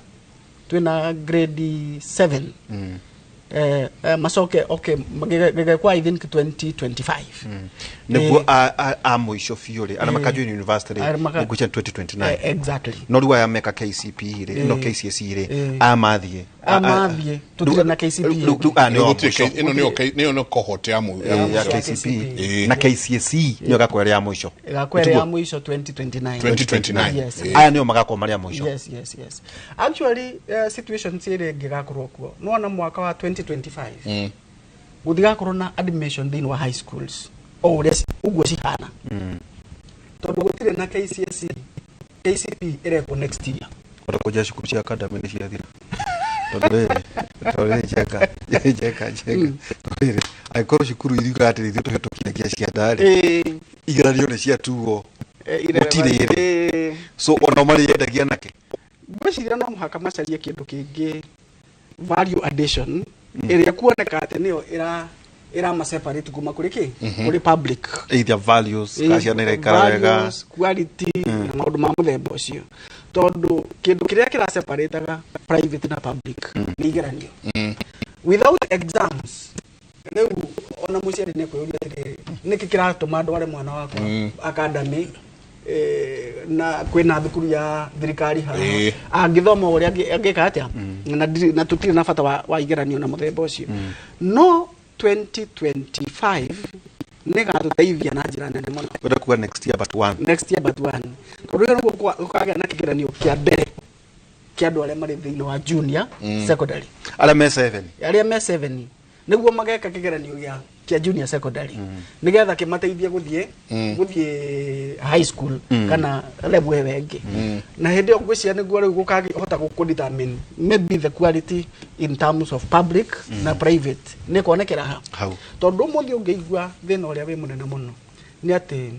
twĩna grade 7 macoke okay gĩgekwo I think 2025 nĩguo a mũico biũ rĩ arĩa makajoin university rĩ nĩguo 2029 exactly no rĩu aya meka KCPE rĩ no KCSE rĩ aya mathiĩ tũtirĩ na KCPE ĩno nĩyo nĩ cohort ya KCPE na KCSE nĩyo ĩgakorwo ĩrĩ ya mũico ĩgakorwo ĩrĩ ya mũico 2029 yes aya nĩo magakorwo marĩ a mũico yes yes yes actually situation ĩrĩa ĩngĩ ĩgakorwo kuo nĩwona mwaka wa 2025 gũtigakorwo na admission thĩinĩ wa high schools o ũrĩa ũguo cihana tondũ gũtirĩ na KCSE KCPE ĩrekwo next year ora kũnjia cukuru cia academy nĩ ciathira tondũ rĩrĩ njega tondũ rĩrĩ angĩkorwo cukuru ithugaga atĩrĩ ithuĩ tũhĩtũkinagia ciana rĩ igeranio nĩ ciatuo gũtirĩ rĩ so ona marĩendagia nakĩ ngwĩciria no mũhaka macarie kĩndũ kĩngĩ value addition ĩrĩa kuoneka atĩ nĩyo ĩrama separate kuma kũrĩ kĩ kũrĩ public either values ka ciana iraikara wega quality na maũndũ ma mũthemba ũcio tondũ kĩndũ kĩrĩa kĩra separataga private na public nĩ igeranio without exams rĩu ona mũciari nĩ ekwĩyũria atĩrĩrĩ nĩkĩ kĩratũma ndware mwana wakwa academy na kwĩna thukuru ya thirikari haha angĩthoma ũrĩa angĩka atĩa na tũtirĩ na bata wa igeranio na mũthemba ũcio no 2025 nĩgatũteithia na njĩra nene mũno wenda kuga next year but one next year but one tondũ rĩu nĩguo gũkagĩa na kĩgeranio kĩa mbere kĩa andũ arĩa marĩ thĩinĩ wa junior secondary arĩa me 7 arĩa me 7 nĩguo mageka kĩgeranio gĩa junior secondary nĩgetha kĩmateithie gũthiĩ high school kana level ĩyo ĩngĩ na hĩndĩ ĩyo ngwĩciria nĩguo rĩu gũkahota gũ determine maybe the quality in terms of public na private nĩ kuonekera ha tondũ ũmũthĩ ũngĩigua thĩna ũrĩa wĩ mũnene mũno nĩ atĩ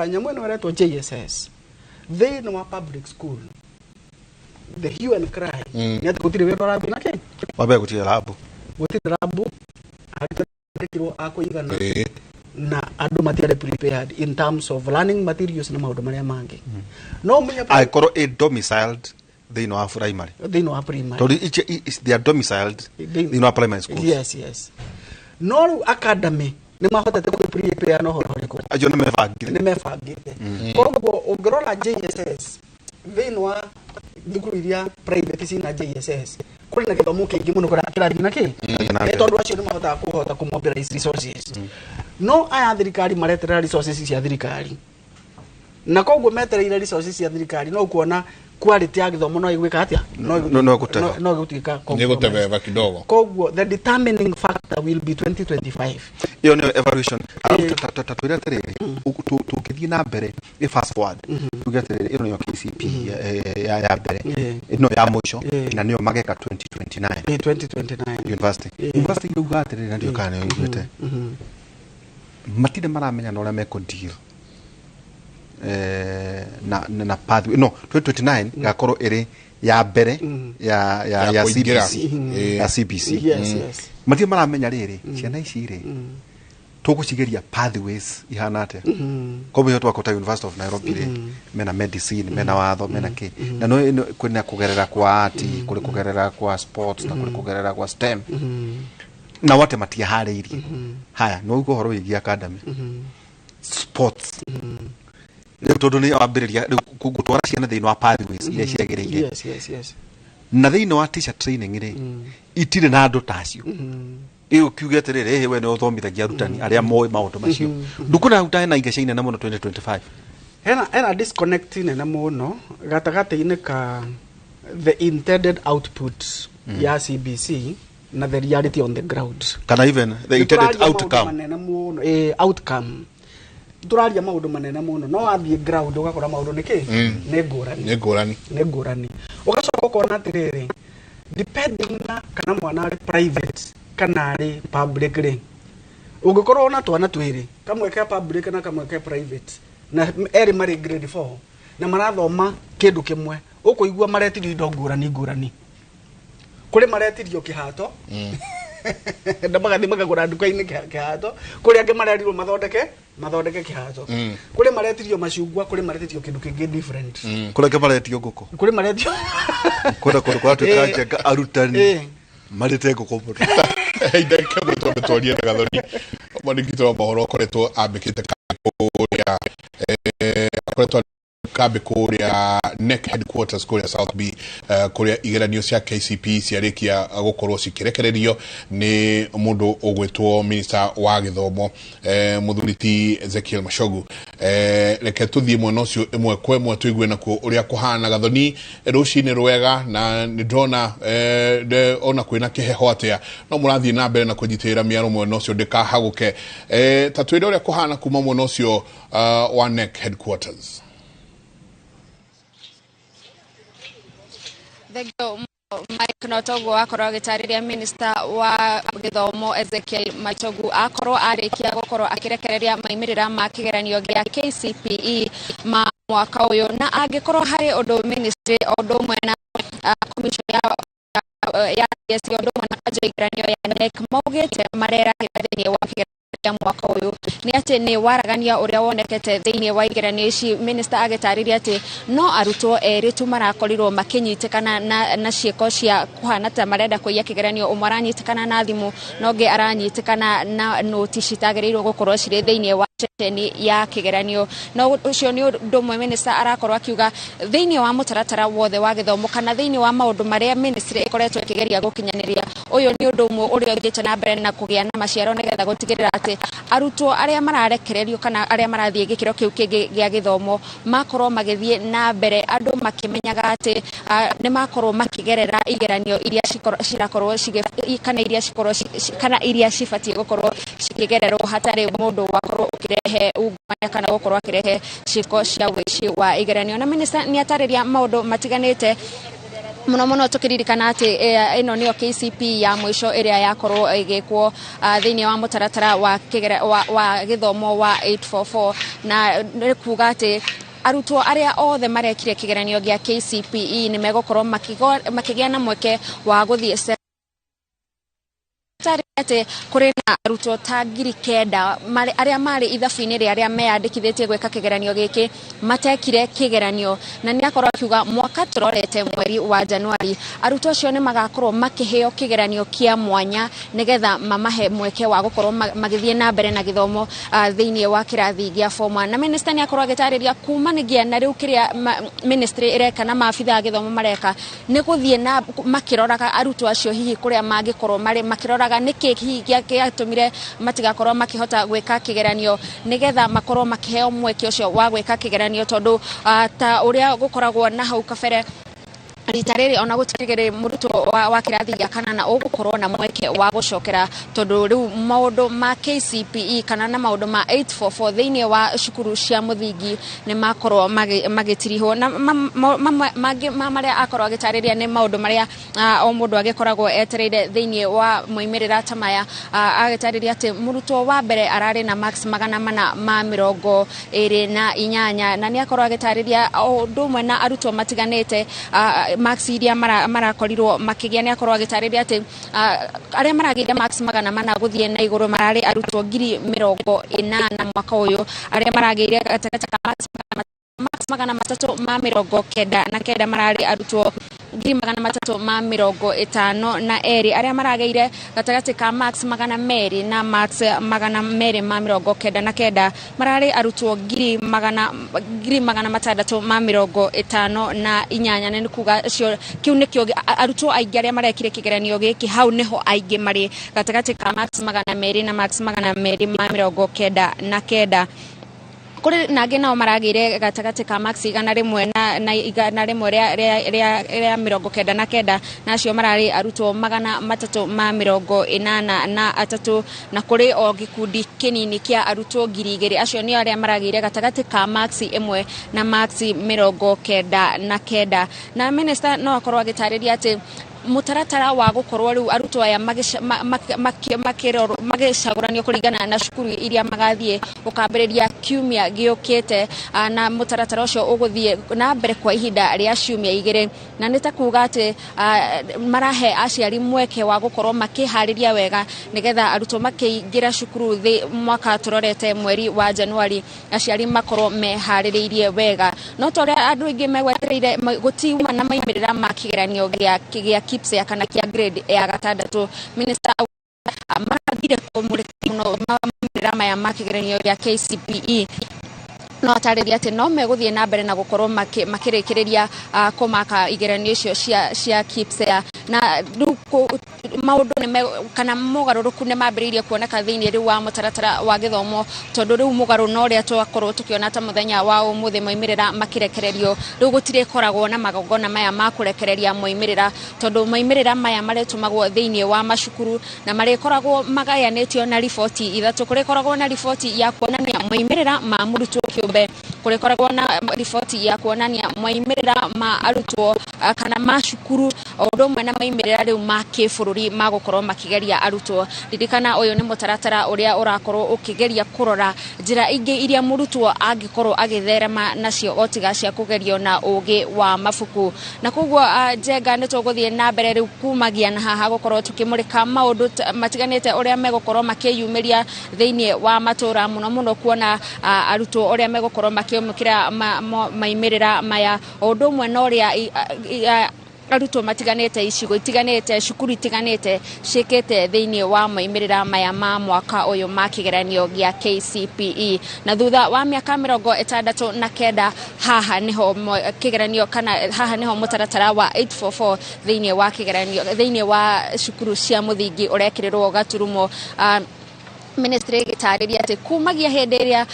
nyamũ ĩno ĩretwo JSS thĩinĩ wa public school the hue and cry nĩ atĩ gũtirĩ wĩra ũrathiĩ na kĩ wambere gũtirĩ rabu arutwo a kũigana na andũ matiarĩ prepared in terms of learning materials na maũndũ marĩa mangĩ no mũnya angĩkorwo ĩ domiciled thĩinĩ wa primary tondũ they are domiciled thĩinĩ wa primary schools yes yes no rĩu academy nĩ mahotete kwĩ prepare na ũhoro ũrĩkũ acio nĩ mebangire nĩ mebangĩte koguo ũngĩrora JSS thĩinĩ wa thukuru iria private cina JSS kũrĩ na gĩthomo kĩingĩ mũno kĩrathiĩ na kĩ nĩ tondũ acio nĩ mahotaga kũhota kũ mobilize resources no aya thirikari mareterera resources cia thirikari na koguo metereire resources cia thirikari no kuona quality ya gĩthomo no ĩgwĩka atĩa no gũteba no gũtuĩka nĩ gũtebeba kidogo koguo the determining factor will be 2025 iyo nĩyo evaluation tatwĩre atĩrĩrĩ tũngĩthiĩ na mbere ĩ fast forward tuge atĩrĩrĩ ĩno nĩyo KCPE ya mbere ĩno ya mũico na nĩyo mageka 2029 2029 university irauga atĩrĩrĩ na ndiũ kana nĩyo iguĩte matirĩ maramenya na ũrĩa mekũ deal na pathway no 2029 gakorwo ĩrĩ ya mbere ya CBC ya CBC. Yes, yes. Matirĩ maramenya rĩrĩ ciana ici rĩ tũgũcigeria pathways ihana atĩa. Koguo twakota University of Nairobi rĩ mena medicine, mena watho, mena kĩ, na no kwĩna kũgerera kwa art, kũrĩ kũgerera kwa sports, na kũrĩ kũgerera kwa STEM, na wote matiharĩirie. Haya no ũguo ũhoro wĩgiĩ academy sports rĩu tondũ nĩ wambĩrĩria rĩu gũtwara ciana thĩinĩ wa pathways iria ciagĩrĩire. Yes, yes, yes. Na thĩinĩ wa teacher training rĩ itirĩ na andũ ta acio. Ĩyo kiuge atĩrĩrĩ ĩhĩ we nĩ ũthomithagia arutani arĩa moĩ maũndũ macio. Ndũkũra hau na ingeca inene mũno 2025. Hena disconnect nene mũno gatagatĩ-inĩ ka the intended output ya CBC na the reality on the ground. Kana even the intended outcome. Manene mũno, outcome. Tũraria maũndũ manene mũno no wathiĩ ground ũgakora maũndũ nĩ kĩ? Nĩ ngũrani. Nĩ ngũrani. Nĩ ngũrani. Ũgacoka ũkona atĩrĩrĩ depending na kana mwana arĩ private kana arĩ public rĩ, ũngĩkorwo na twana twĩrĩ, kamwe ke public na kamwe ke private, na erĩ marĩ grade 4 na marathoma kĩndũ kĩmwe, ũkũigua maretirio indo ngũrani ngũrani. Kũrĩ maretirio kĩhato na magathiĩ makagũra nduka-inĩ kĩhato, kũrĩ angĩ marerirwo mathondeke kĩhato, kũrĩ maretirio macungwa, kũrĩ maretirio kĩndũ kĩngĩ different, kũrĩ angĩ maretio ngũkũ, kũrĩ maretio kũrĩa kũndũ kũratuĩka njenga arutani marĩte ngũkũ mũno. Ndagĩka ĩmwe tondũ twarie na Gathoni mwandĩki wa mohoro akoretwo ambĩkĩte kũrĩa akoretwo kambi kũrĩa NEC headquarters kũrĩa South B, kũrĩa igeranio cia KCPE ciarĩkia gũkorwo cikĩrekererio nĩ mũndũ ũgwĩtwo minister wa gĩthomo mũthuri ti Ezekiel Machogu. Reke tũthiĩ mwena ũcio ĩmwe kwa ĩmwe tũigue nakuo ũrĩa kũhana. Gathoni, rũcinĩ rwega, na nĩ ndĩrona ona kwĩna kĩheho atĩa, no mũrathiĩ na mbere na kũnyitĩrĩra mĩaro mwena ũcio ndĩkahagũke. Ta twĩre ũrĩa kũhana kuma mwena ũcio wa NEC headquarters. Thank you, Mike. Notoguo akorwo agĩtarĩria minister wa gĩthomo Ezekiel Machogu akorwo arĩkia gũkorwo akĩrekereria maimĩrĩra ma kĩgeranio gĩa KCPE ma mwaka ũyũ, na angĩkorwo harĩ ũndũ ministry ũndũ ũmwe na commission ya TSC ũndũ ũmwe na kanjũ igeranio ya NEC maugĩte marerahĩra thĩinĩ wa kĩgeranio mwaka ũyũ nĩ atĩ nĩ waragania ũrĩa wonekete thĩinĩ wa igeranio ici. Minister agĩtarĩria atĩ no arutwo erĩ tu marakorirwo makĩnyitĩkana na ciĩko cia kũhana ta marenda kũiya kĩgeranio, ũmwe aranyitĩkana na thimũ na ũngĩ aranyitĩkana na noti citagĩrĩirwo gũkorwo cirĩ thĩinĩ wa ceceni ya kĩgeranio. Na ũcio nĩ ũndũ ũmwe minister arakorwo akiuga thĩinĩ wa mũtaratara wothe wa gĩthomo kana thĩinĩ wa maũndũ marĩa ministry ĩkoretwo ĩkĩgeria gũkinyanĩria, ũyũ nĩ ũndũ ũmwe ũrĩa ũthiĩte na mbere na kũgĩa na maciaro nĩgetha gũtigĩrĩra atĩ arutwo arĩa mararekererio kana arĩa marathiĩ gĩkĩro kĩu kĩngĩ gĩa gĩthomo makorwo magĩthiĩ na mbere andũ makĩmenyaga atĩ nĩ makorwo makĩgerera igeranio iria cirakorwo kana iria cikorwo kana iria cibatiĩ gũkorwo cikĩgererwo hatarĩ mũndũ wakorwo ũkĩrehe ungumania kana gũkorwo akĩrehe ciĩko cia ũici wa igeranio. Na minister nĩ atarĩria maũndũ matiganĩte muno muno tukiririkana ati ino niyo KCP ya mwisho ĩrĩa yakorwo ĩgĩkwo thĩinĩ wa mũtaratara wa wa gĩthomo wa 844, na nĩ kuga atĩ arutwo arĩa othe marekire kĩgeranio gĩa KCPE nĩ megũkorwo makĩgĩa na mweke wa gũthiĩ atĩ kũrĩ na arutwo ta 9,000 arĩa marĩ ithabu-inĩ rĩa arĩa meyandĩkithĩtie gwĩka kĩgeranio gĩkĩ matekire kĩgeranio, na nĩ akorwo akiuga mwaka tũrorete mweri wa Januari arutwo acio nĩ magakorwo makĩheo kĩgeranio kĩa mwanya nĩgetha mamahe mweke wa gũkorwo magĩthiĩ na mbere na gĩthomo thĩinĩ wa kĩrathi gĩa form 1. Na minister nĩ akorwo agĩtarĩria kumanagia na rĩu kĩrĩa ministry ĩreka na maabitha a gĩthomo mareka nĩ gũthiĩ na makĩroraga arutwo acio hihi kũrĩa mangĩkorwo marĩ makĩroraga nĩkĩ hihi gĩatũmire matigakorwo makĩhota gwĩka kĩgeranio nĩgetha makorwo makĩheo mweke ũcio wa gwĩka kĩgeranio, tondũ ta ũrĩa gũkoragwo na hau kabere Rita rĩrĩ ona gũtirĩ mũrutwo wa kĩrathi gĩa kanana ũgũkorwo na mweke wa gũcokera, tondũ rĩu maũndũ ma KCPE kana na maũndũ ma 844 thĩinĩ wa cukuru cia mũthingi nĩ makorwo magĩtirihwo. Na mangĩ ma marĩa akorwo agĩtarĩria nĩ maũndũ marĩa o mũndũ agĩkoragwo etereire thĩinĩ wa moimĩrĩra ta maya. Agĩtarĩria atĩ mũrutwo wa mbere ararĩ na marks 428, na nĩ akorwo agĩtarĩria o ũndũ ũmwe na arutwo matiganĩte marks iria marakorirwo makĩgĩa. Nĩ akorwo agĩtarĩria atĩ arĩa maragĩire marks 400 gũthiĩ na igũrũ mararĩ arutwo 80,000 mwaka ũyũ, arĩa maragĩire gatagatĩ ka marks 399 mararĩ arutwo 352,000, arĩa maragĩire gatagatĩ ka marks 200 na marks 299 mararĩ arutwo 658,000. Nĩ kuga kĩu nĩkĩo arutwo aingĩ arĩa marekire kĩgeranio gĩkĩ, hau nĩho aingĩ marĩ gatagatĩ ka marks 200 na marks 299. Kũrĩ nangĩ nao maragĩire gatagatĩ ka marks 100 na 199, nacio mararĩ arutwo 383, na kũrĩ o gĩkundi kĩnini kĩa arutwo 2,000, acio nĩo arĩa maragĩire gatagatĩ ka marks 1 na marks 99. Na minister no akorwo agĩtarĩria atĩ mutaratara wa gukorwo riu arutwo aya magĩcagũranio kũringana na cukuru iria magathiĩ ũkambĩrĩria kiumia gĩũkĩte, na mũtaratara ũcio ũgũthiĩ na mbere kwa ihinda rĩa ciumia 2, na nĩ ta kuga atĩ marahe aciari mweke wa gũkorwo makĩharĩria wega nĩgetha arutwo makĩingĩra cukuru thĩ mwaka tũrorete mweri wa Januari aciari makorwo meharĩrĩirie wega. No ta ũrĩa andũ aingĩ megwetereire, gũtiuma na maumĩrĩra ma kĩgeranio gĩa KPSEA kana kĩa grade ya gatandatũ, minister marathire kũmũrĩka mũno maumĩrĩra maya ma kĩgeranio gĩa KCPE, no atarĩria atĩ no megũthiĩ na mbere na gũkorwo makĩrĩkĩrĩria kũmaka igeranio icio cia KPSEA. Na rĩu maũndũ kana mogarũrũku nĩ mambĩrĩirie kuoneka thĩinĩ rĩu wa mũtaratara wa gĩthomo, tondũ rĩu mũgarũ na ũrĩa twakorwo tũkĩona ta mũthenya wa ũmũthĩ moimĩrĩra makĩrekererio, rĩu gũtirĩkoragwo na magongona maya ma kũrekereria moimĩrĩra, tondũ moimĩrĩra maya marĩtũmagwo thĩinĩ wa macukuru na marĩkoragwo magayanĩtio na riboti 3. Kũrĩkoragwo na riboti ya kuonania moimĩrĩra ma mũrutwo kĩũmbe, kũrĩkoragwo na riboti ya kuonania moimĩrĩra ma arutwo kana ma cukuru, o ũndũ ũmwe na moimĩrĩra rĩu ma kĩbũrũri ma gũkorwo makĩgeria arutwo. Ririkana ũyũ nĩ mũtaratara ũrĩa ũrakorwo ũkĩgeria kũrora njĩra ingĩ iria mũrutwo angĩkorwo agĩtherema nacio o tiga cia kũgerio na ũgĩ wa mabuku. Na koguo Njenga, nĩ tũgũthiĩ na mbere rĩu kumagia na haha gũkorwo tũkĩmũrĩka maũndũ matiganĩte ũrĩa megũkorwo makĩyumĩria thĩinĩ wa matũra, mũno mũno kuona arutwo ũrĩa megũkorwo makĩamũkĩra maumĩrĩra maya, o ũndũ ũmwe na ũrĩa arutwo matiganĩte icigo itiganĩte cukuru itiganĩte ciĩkĩte thĩinĩ wa maumĩrĩra maya ma mwaka ũyũ ma kĩgeranio gĩa KCPE. Na thutha wa mĩaka 69 haha nĩho kĩgeranio kana haha nĩho mũtaratara wa 844 thĩinĩ wa kĩgeranio thĩinĩ wa cukuru cia mũthingi ũrekĩrĩrwo gaturumo. Ministry ĩgĩtarĩria atĩ kumagia hĩndĩ ĩrĩa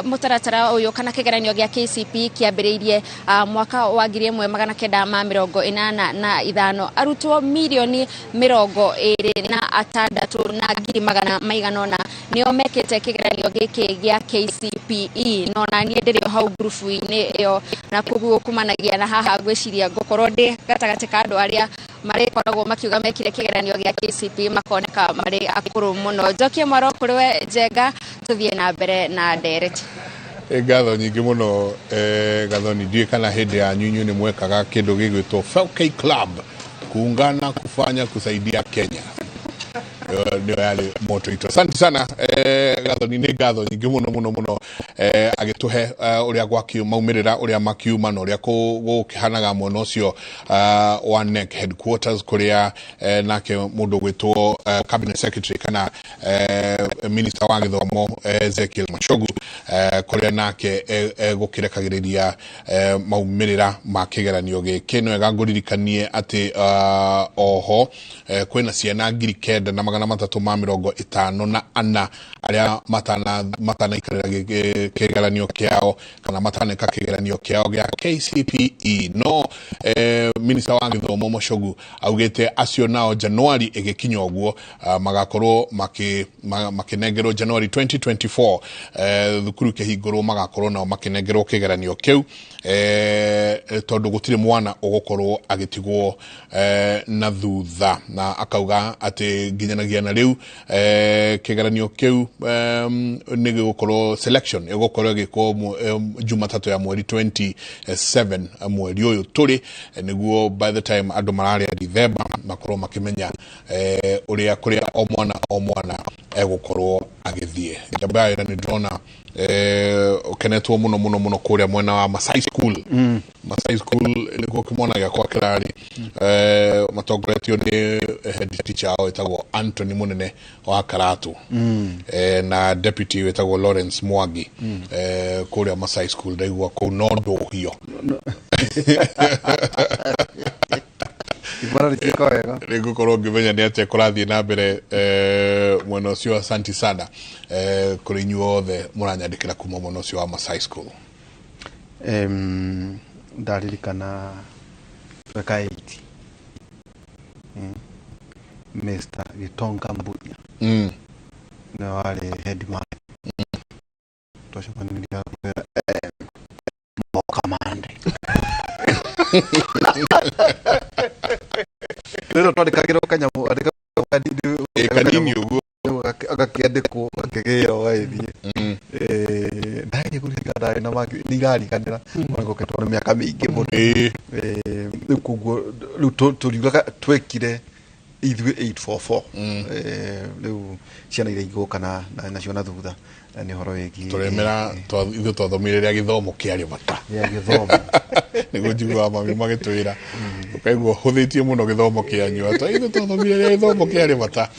mũtaratara ũyũ kana kĩgeranio gĩa KCPE kĩambĩrĩirie mwaka wa 1985, arutwo 26,200,000 nĩo mekĩte kĩgeranio gĩkĩ gĩa KCPE. No na niĩ ndĩrĩ o hau ngurubu-inĩ ĩyo, na koguo kumanagia na haha ngwĩciria ngũkorwo ndĩ gatagatĩ ka andũ arĩa marĩkoragwo makiuga mekire kĩgeranio gĩa KCPE makoneka marĩ akũrũ mũno. Njokie mwaro kũrĩ we Njenga, tũthiĩ na mbere na ndereti. Ngatho nyingĩ mũno. Gathoni, ndiũĩ kana hĩndĩ yanyu inyuĩ nĩ mwekaga kĩndũ gĩgwĩtwo FK Club, kuungana kufanya kusaidia Kenya. Nĩyo yarĩ moto itũ. Asante sana Gathoni, nĩ ngatho nyingĩ mũno mũno mũno, agĩtũhe ũrĩa maumĩrĩra ũrĩa makiuma na ũrĩa gũkĩhanaga mwena ũcio wa NEC headquarters, kũrĩa nake mũndũ ũgwĩtwo cabinet secretary kana minister wa gĩthomo Ezekiel Machogu, kũrĩa nake gũkĩrekagĩrĩria maumĩrĩra ma kĩgeranio gĩkĩ. Nĩ wega ngũririkanie atĩ oho kwĩna ciana 9,300 3 ma 54 arĩa matanaikarĩra kĩgeranio kĩao kana mataneka kĩgeranio kĩao gĩa KCPE. No minista wa gĩthomo Machogu augĩte acio nao Januari ĩgĩkinya ũguo magakorwo makĩnengerwo Januari 2024 thukuru ikĩhingũrwo magakorwo nao makĩnengerwo kĩgeranio kĩu tondũ gũtirĩ mwana ũgũkorwo agĩtigwo na thutha, na akauga atĩ nginyanagia na rĩu kĩgeranio kĩu nĩ gĩgũkorwo selection ĩgũkorwo ĩgĩkwo Jumatatũ ya mweri 27 mweri ũyũ tũrĩ, nĩguo by the time andũ mararĩa Dithemba makorwo makĩmenya ũrĩa kũrĩa o mwana egũkorwo agĩthiĩ. Njamba ya nĩ ndĩrona ũkenetwo mũno mũno mũno kũrĩa mwena wa Masai School. Masai School nĩkuo kĩmwana gĩakwa kĩrarĩ, matongoretio nĩ head teacher wao wĩtagwo Anthony Munene wa Karatu, na deputy wĩtagwo Lawrence Mwangi. Kũrĩa Masai School ndaigua kũu no ndũhio. Nĩngũkorwo ngĩmenya nĩ atĩa kũrathiĩ na mbere mwena ũcio. Asante sana kũrĩ inyuĩ othe mũranyandĩkĩra kuma mwena ũcio wa Masai School. Ndaririkana tweka 8 Mr. Gitonga Mbunya nĩwe warĩ headman. Twacemanirie akwĩra moka mande rĩrĩa twandĩkagĩrwo kanyamũ kanini ũguo agakĩandĩkwo gakĩgĩra ũgagĩthiĩ. Ndageria kũririkana ndarĩ na maki nĩ irariganĩra ona gũkĩtwo nĩ mĩaka mĩingĩ mũno. Rĩu koguo rĩu tũriugaga twekire ithuĩ 844. Rĩu ciana iria igũka nacio na thutha nĩ ũhoro wĩgiĩ tũremera ithuĩ twathomire rĩa gĩthomo kĩarĩ bata rĩa gĩthomo nĩguo njiguaga mami magĩtwĩra ũkaigua hũthĩtie mũno gĩthomo kĩanyu atĩ ithuĩ twathomire rĩa gĩthomo kĩarĩ bata.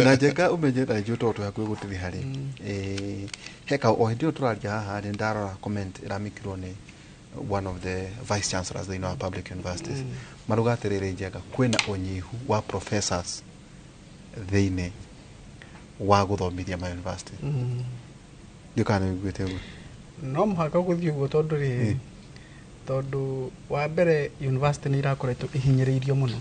Na njenga ũmenye na njũĩ tondũ twĩ hakuhĩ gũtirĩ harĩ heka o hĩndĩ ĩyo tũraria haha rĩ ndarora comment ĩramĩkirwo nĩ one of the vice chancellors thĩinĩ wa public universities. Maruga atĩrĩrĩ njenga kwĩna ũnyihu wa professors thĩinĩ wa gũthomithia ma university. Ndiũ kana nĩ ũiguĩte ũguo? No mũhaka gũthiĩ ũguo tondũ rĩ tondũ wa mbere university nĩ irakoretwo ihinyĩrĩirio mũno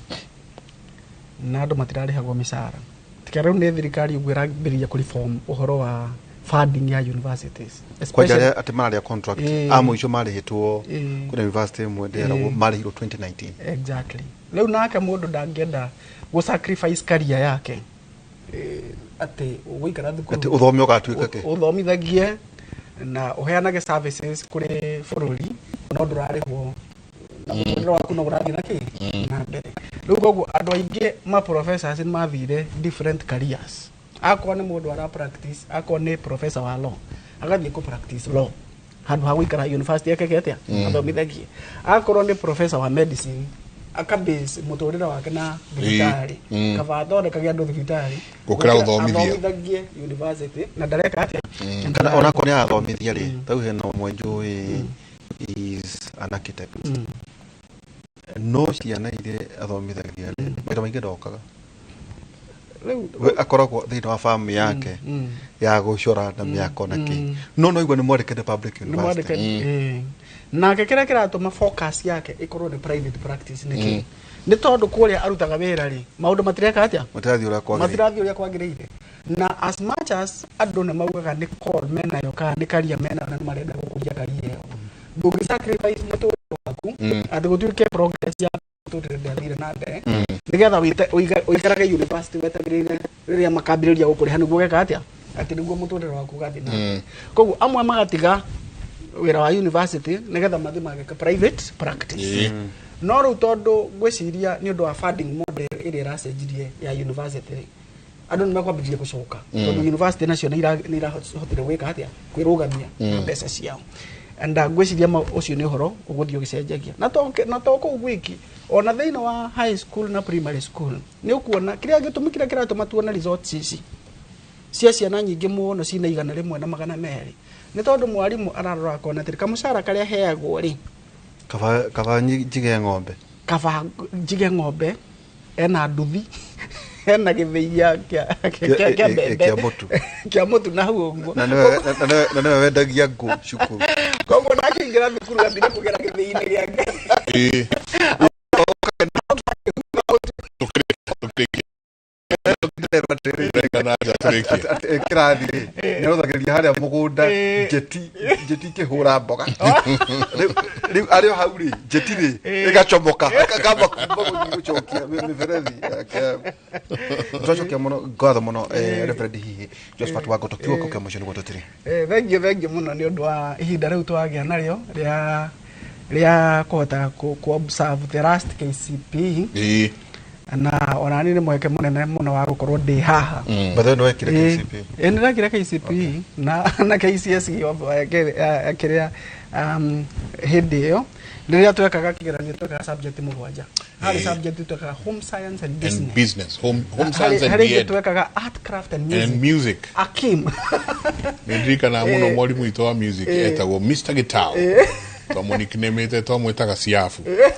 na andũ matirarĩhagwo mĩcara. Tiga rĩu nĩ thirikari ũguo ĩrambĩrĩria kũ reform ũhoro wa funding ya universities. Kwanja arĩa atĩ mararĩa contract a mũico marĩhĩtwo kwĩna university ĩmwe ndĩragwo marĩhirwo 2019. Exactly. Rĩu nake mũndũ ndangĩenda gũ sacrifice career yake atĩ ũgũikara thukuru atĩ ũthome ũgatuĩka kĩ ũthomithagie na ũheanage services kũrĩ bũrũri no ndũrarĩhwo na mũtũrĩre waku no ũrathiĩ na kĩ na mbere. Rĩu koguo andũ aingĩ ma professors nĩ mathire different careers. Akorwo nĩ mũndũ ara practice, akorwo nĩ professor wa law agathiĩ kũ practice law handũ ha gũikara university yake atĩa athomithagie. Akorwo nĩ professor wa medicine akabase mũtũrĩre wake na thibitarĩ, kaba athondekage andũ thibitarĩ gũkĩra gũthomithia athomithagie university na ndareka atĩa. Kana onakorwo nĩ arathomithia rĩ tau hena ũmwe njũĩ is an architect no ciana iria athomithagia rĩ maita maingĩ ndokaga. Rĩu akoragwo thĩinĩ wa famu yake ya gũcora na mĩako na kĩ no no igua nĩ mwandĩke nĩ public university. Nake kĩrĩa kĩratũma focus yake ĩkorwo nĩ private practice nĩkĩ nĩ tondũ kũrĩa arutaga wĩra rĩ maũndũ matireka atĩa matirathiĩ ũrĩa kwagĩrĩire. Na as much as andũ nĩ maugaga nĩ call menayo kana nĩ career menayo na nĩ marenda gũkũria career ĩyo, ndũngĩ sacrifice mũtũrĩre waku atĩ gũtuĩke progress ya mũtũrĩre ndĩathire na mbere nĩgetha ũikarage university wetagĩrĩire rĩrĩa makambĩrĩria gũkũrĩha nĩguo ũgeka atĩa atĩ nĩguo mũtũrĩre waku ũgathiĩ na mbere. Koguo amwe magatiga wĩra wa university nĩgetha mathiĩ mageke private practice. No rĩu tondũ ngwĩciria nĩ ũndũ wa funding model ĩrĩa ĩracenjirie ya university andũ nĩ mekwambĩrĩria gũcoka tondũ university nacio nĩ irahotire gwĩka atĩa kwĩrũgamia na mbeca ciao. And ngwĩciria ũcio nĩ ũhoro ũgũthiĩ ũgĩcenjagia na to kũu gwiki ona thĩinĩ wa high school na primary school nĩ ũkuona kĩrĩa gĩtũmi kĩrĩa kĩratũma tuone results ici cia ciana nyingĩ mũno cina 100 na 200 nĩ tondũ mwarimũ ararora akona atĩrĩ kamũcara karĩa heagwo rĩ kaba njige ng'ombe kaba njige ng'ombe ena nduthi Hena gĩthĩi kĩa mbembe. Kĩa mũtu. Kĩa mũtu na hau ũguo. Na nĩwe wendagia ngũ cukuru. Koguo nakĩingĩra thukuru ambire kũgera gĩthĩi-inĩ gĩake. Kĩrathi rĩ nĩarothagĩrĩria harĩa mũgũnda njeti ikĩhũra mboga. Rĩu arĩ o hau rĩ njeti rĩ ĩgacomoka akamba kuma gũthiĩ gũcokia mĩberethi. Twacokia mũno ngatho mũno, Reverend hihi Josephat Wangoto, kiugo kĩa mũico nĩguo tũtire. Thengiũ mũno nĩ ũndũ wa ihinda rĩu twagĩa narĩo rĩa kũhota ku observe the last KCPE, na ona niĩ nĩ mweke mũnene mũno wa gũkorwo ndĩ haha. By the way, nĩwekire KCPE? Ĩ, nĩndekire KCPE na KCSE kĩrĩa hĩndĩ ĩyo rĩrĩa twekaga kĩgeranio twekaga subject 7. Harĩ subject twekaga home science and business. And business, home science and harĩ ingĩ B.Ed. twekaga art, craft and music. And music. Akim. Nĩndirikanaga mũno mwarimũ witũ wa music etagwo Mr. Gitau. Twamũnicknamĩte twamwĩtaga Siafu. Yes.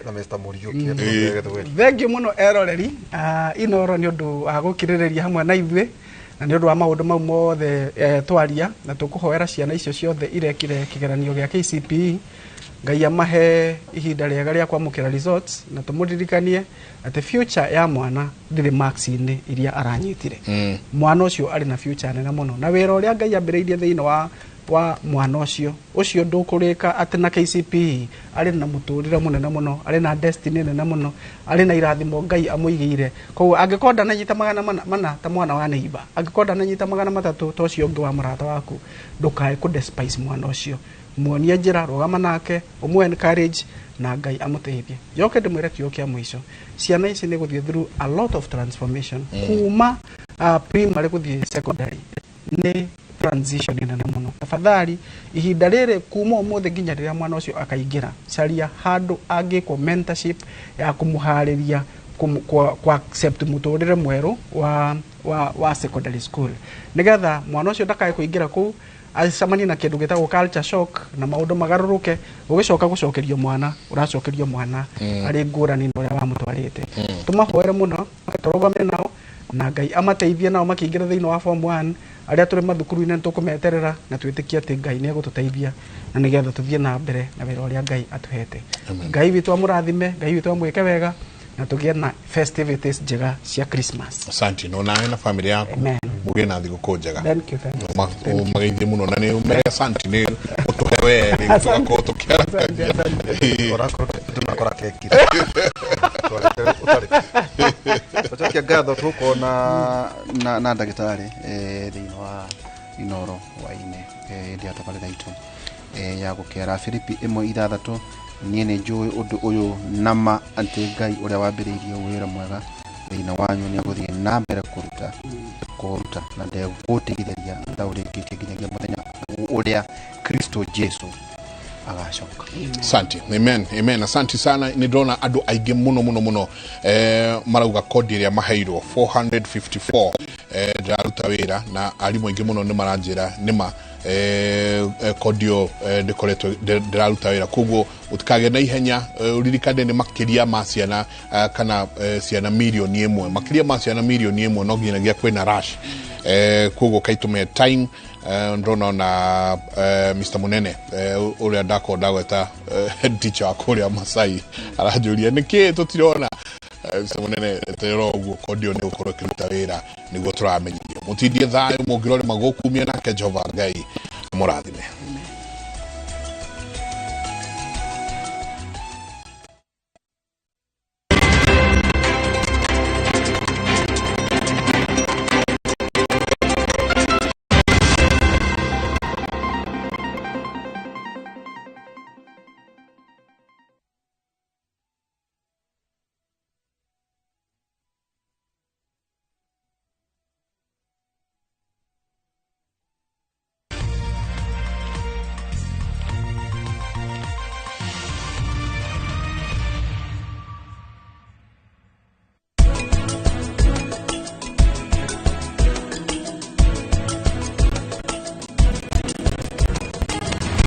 Na Mr. Muriuki. Thank you mũno eroreri Inoro nĩ ũndũ wa gũkirĩrĩria hamwe na ithuĩ na nĩ ũndũ wa maũndũ mau mothe twaria, na tũkũhoera ciana icio ciothe irekire kĩgeranio gĩa KCPE. Ngai amahe ihinda rĩega rĩa kwamũkĩra results, na tũmũririkanie atĩ future ya mwana ndĩrĩ marks-inĩ iria aranyitire. Mwana ũcio arĩ na future nene mũno, na wĩra ũrĩa Ngai ambĩrĩirie thĩinĩ wa mwana ũcio ndũkũrĩka atĩ na KCPE arĩ na mũtũrĩre mũnene mũno, arĩ na destiny nene mũno, arĩ na irathimo Ngai amũigĩire. Koguo angĩkorwo ndananyita 400 ta mwana wa neighbor, angĩkorwo ndananyita 300 ta ũcio ũngĩ wa mũrata waku, ndũkae kũ despise mwana ũcio. Muonie njĩra, rũgama nake, ũmũ encourage na Ngai amũteithie. Njoke ndĩmwĩre kiugo kĩa mũico, ciana ici nĩ gũthiĩ through a lot of transformation kuma primary gũthiĩ secondary nĩ transition nene mũno. Tafadhali ihinda rĩrĩ kuma ũmũthĩ nginya rĩrĩa mwana ũcio akaingĩra, caria handũ angĩkwo mentorship ya kũmũharĩria kwa accept mũtũrĩre mwerũ wa secondary school, nĩgetha mwana ũcio ndakae kũingĩra kũu acemanie na kĩndũ gĩtagwo culture shock na maũndũ magarũrũke, ũgĩcoka gũcokerio mwana ũracokerio mwana arĩ ngũrani na ũrĩa wamũtwarĩte. Tũmahoere mũno, tũrũgame nao na Ngai amateithie nao makĩingĩra thĩinĩ wa form 1. Arĩa tũrĩ mathukuru-inĩ nĩtũkũmeterera na twĩtĩkie atĩ Ngai nĩegũtũteithia na nĩgetha tũthiĩ na mbere na wĩra ũrĩa Ngai atũhete. Ngai witũ amũrathime, Ngai witũ amwĩke wega, na tũgĩe na festivities njega cia Christmas. Asante no nawe na family yaku mũgĩe na thigũkũ njega. Thank you, thank you. Mageithie mũno na nĩ mere asante nĩ ũtũhe we rĩu tũgakorwo tũkĩarakagia. Onakorwo ndũnakora keki. Twacokia ngatho tũgũkorwo na ndagĩtarĩ thĩinĩ wa Inoro hwaĩ-inĩ hĩndĩ ya tabarĩra itũ ya gũkĩara Filipi 1:6. Niĩ nĩ njũĩ ũndũ ũyũ nama atĩ Ngai ũrĩa wambĩrĩirie wĩra mwega thĩinĩ wanyu nĩegũthiĩ na mbere kũruta na ndegũtigithĩria ndaũrĩkĩtie nginyagia mũthenya ũrĩa Kristo Jesu agacoka. Asante. Amen. Amen. Asante sana. Nĩ ndĩrona andũ aingĩ mũno mũno mũno marauga kodi ĩrĩa maheirwo 454 ndĩraruta wĩra na arimũ aingĩ mũno nĩ maranjĩra nĩma kodi ĩyo ndĩkoretwo ndĩraruta wĩra, koguo ũtikagĩe na ihenya, ũririkane nĩ makĩria ma ciana kana ciana 1,000,000, makĩria ma ciana 1,000,000 no nginyagia kwĩna rush, koguo kaitũme time. Ndĩrona ona Mr. Munene ũrĩa ndakorwo ndagweta head teacher wa kũrĩa Masai aranjũria nĩkĩ tũtirona. Mr. Munene eterera ũguo kodi ĩyo nĩ gũkorwo ĩkĩruta wĩra nĩguo tũramenyithio. Mũtindie thayũ mũngĩrore magũkumia nake Jehova Ngai amũrathime.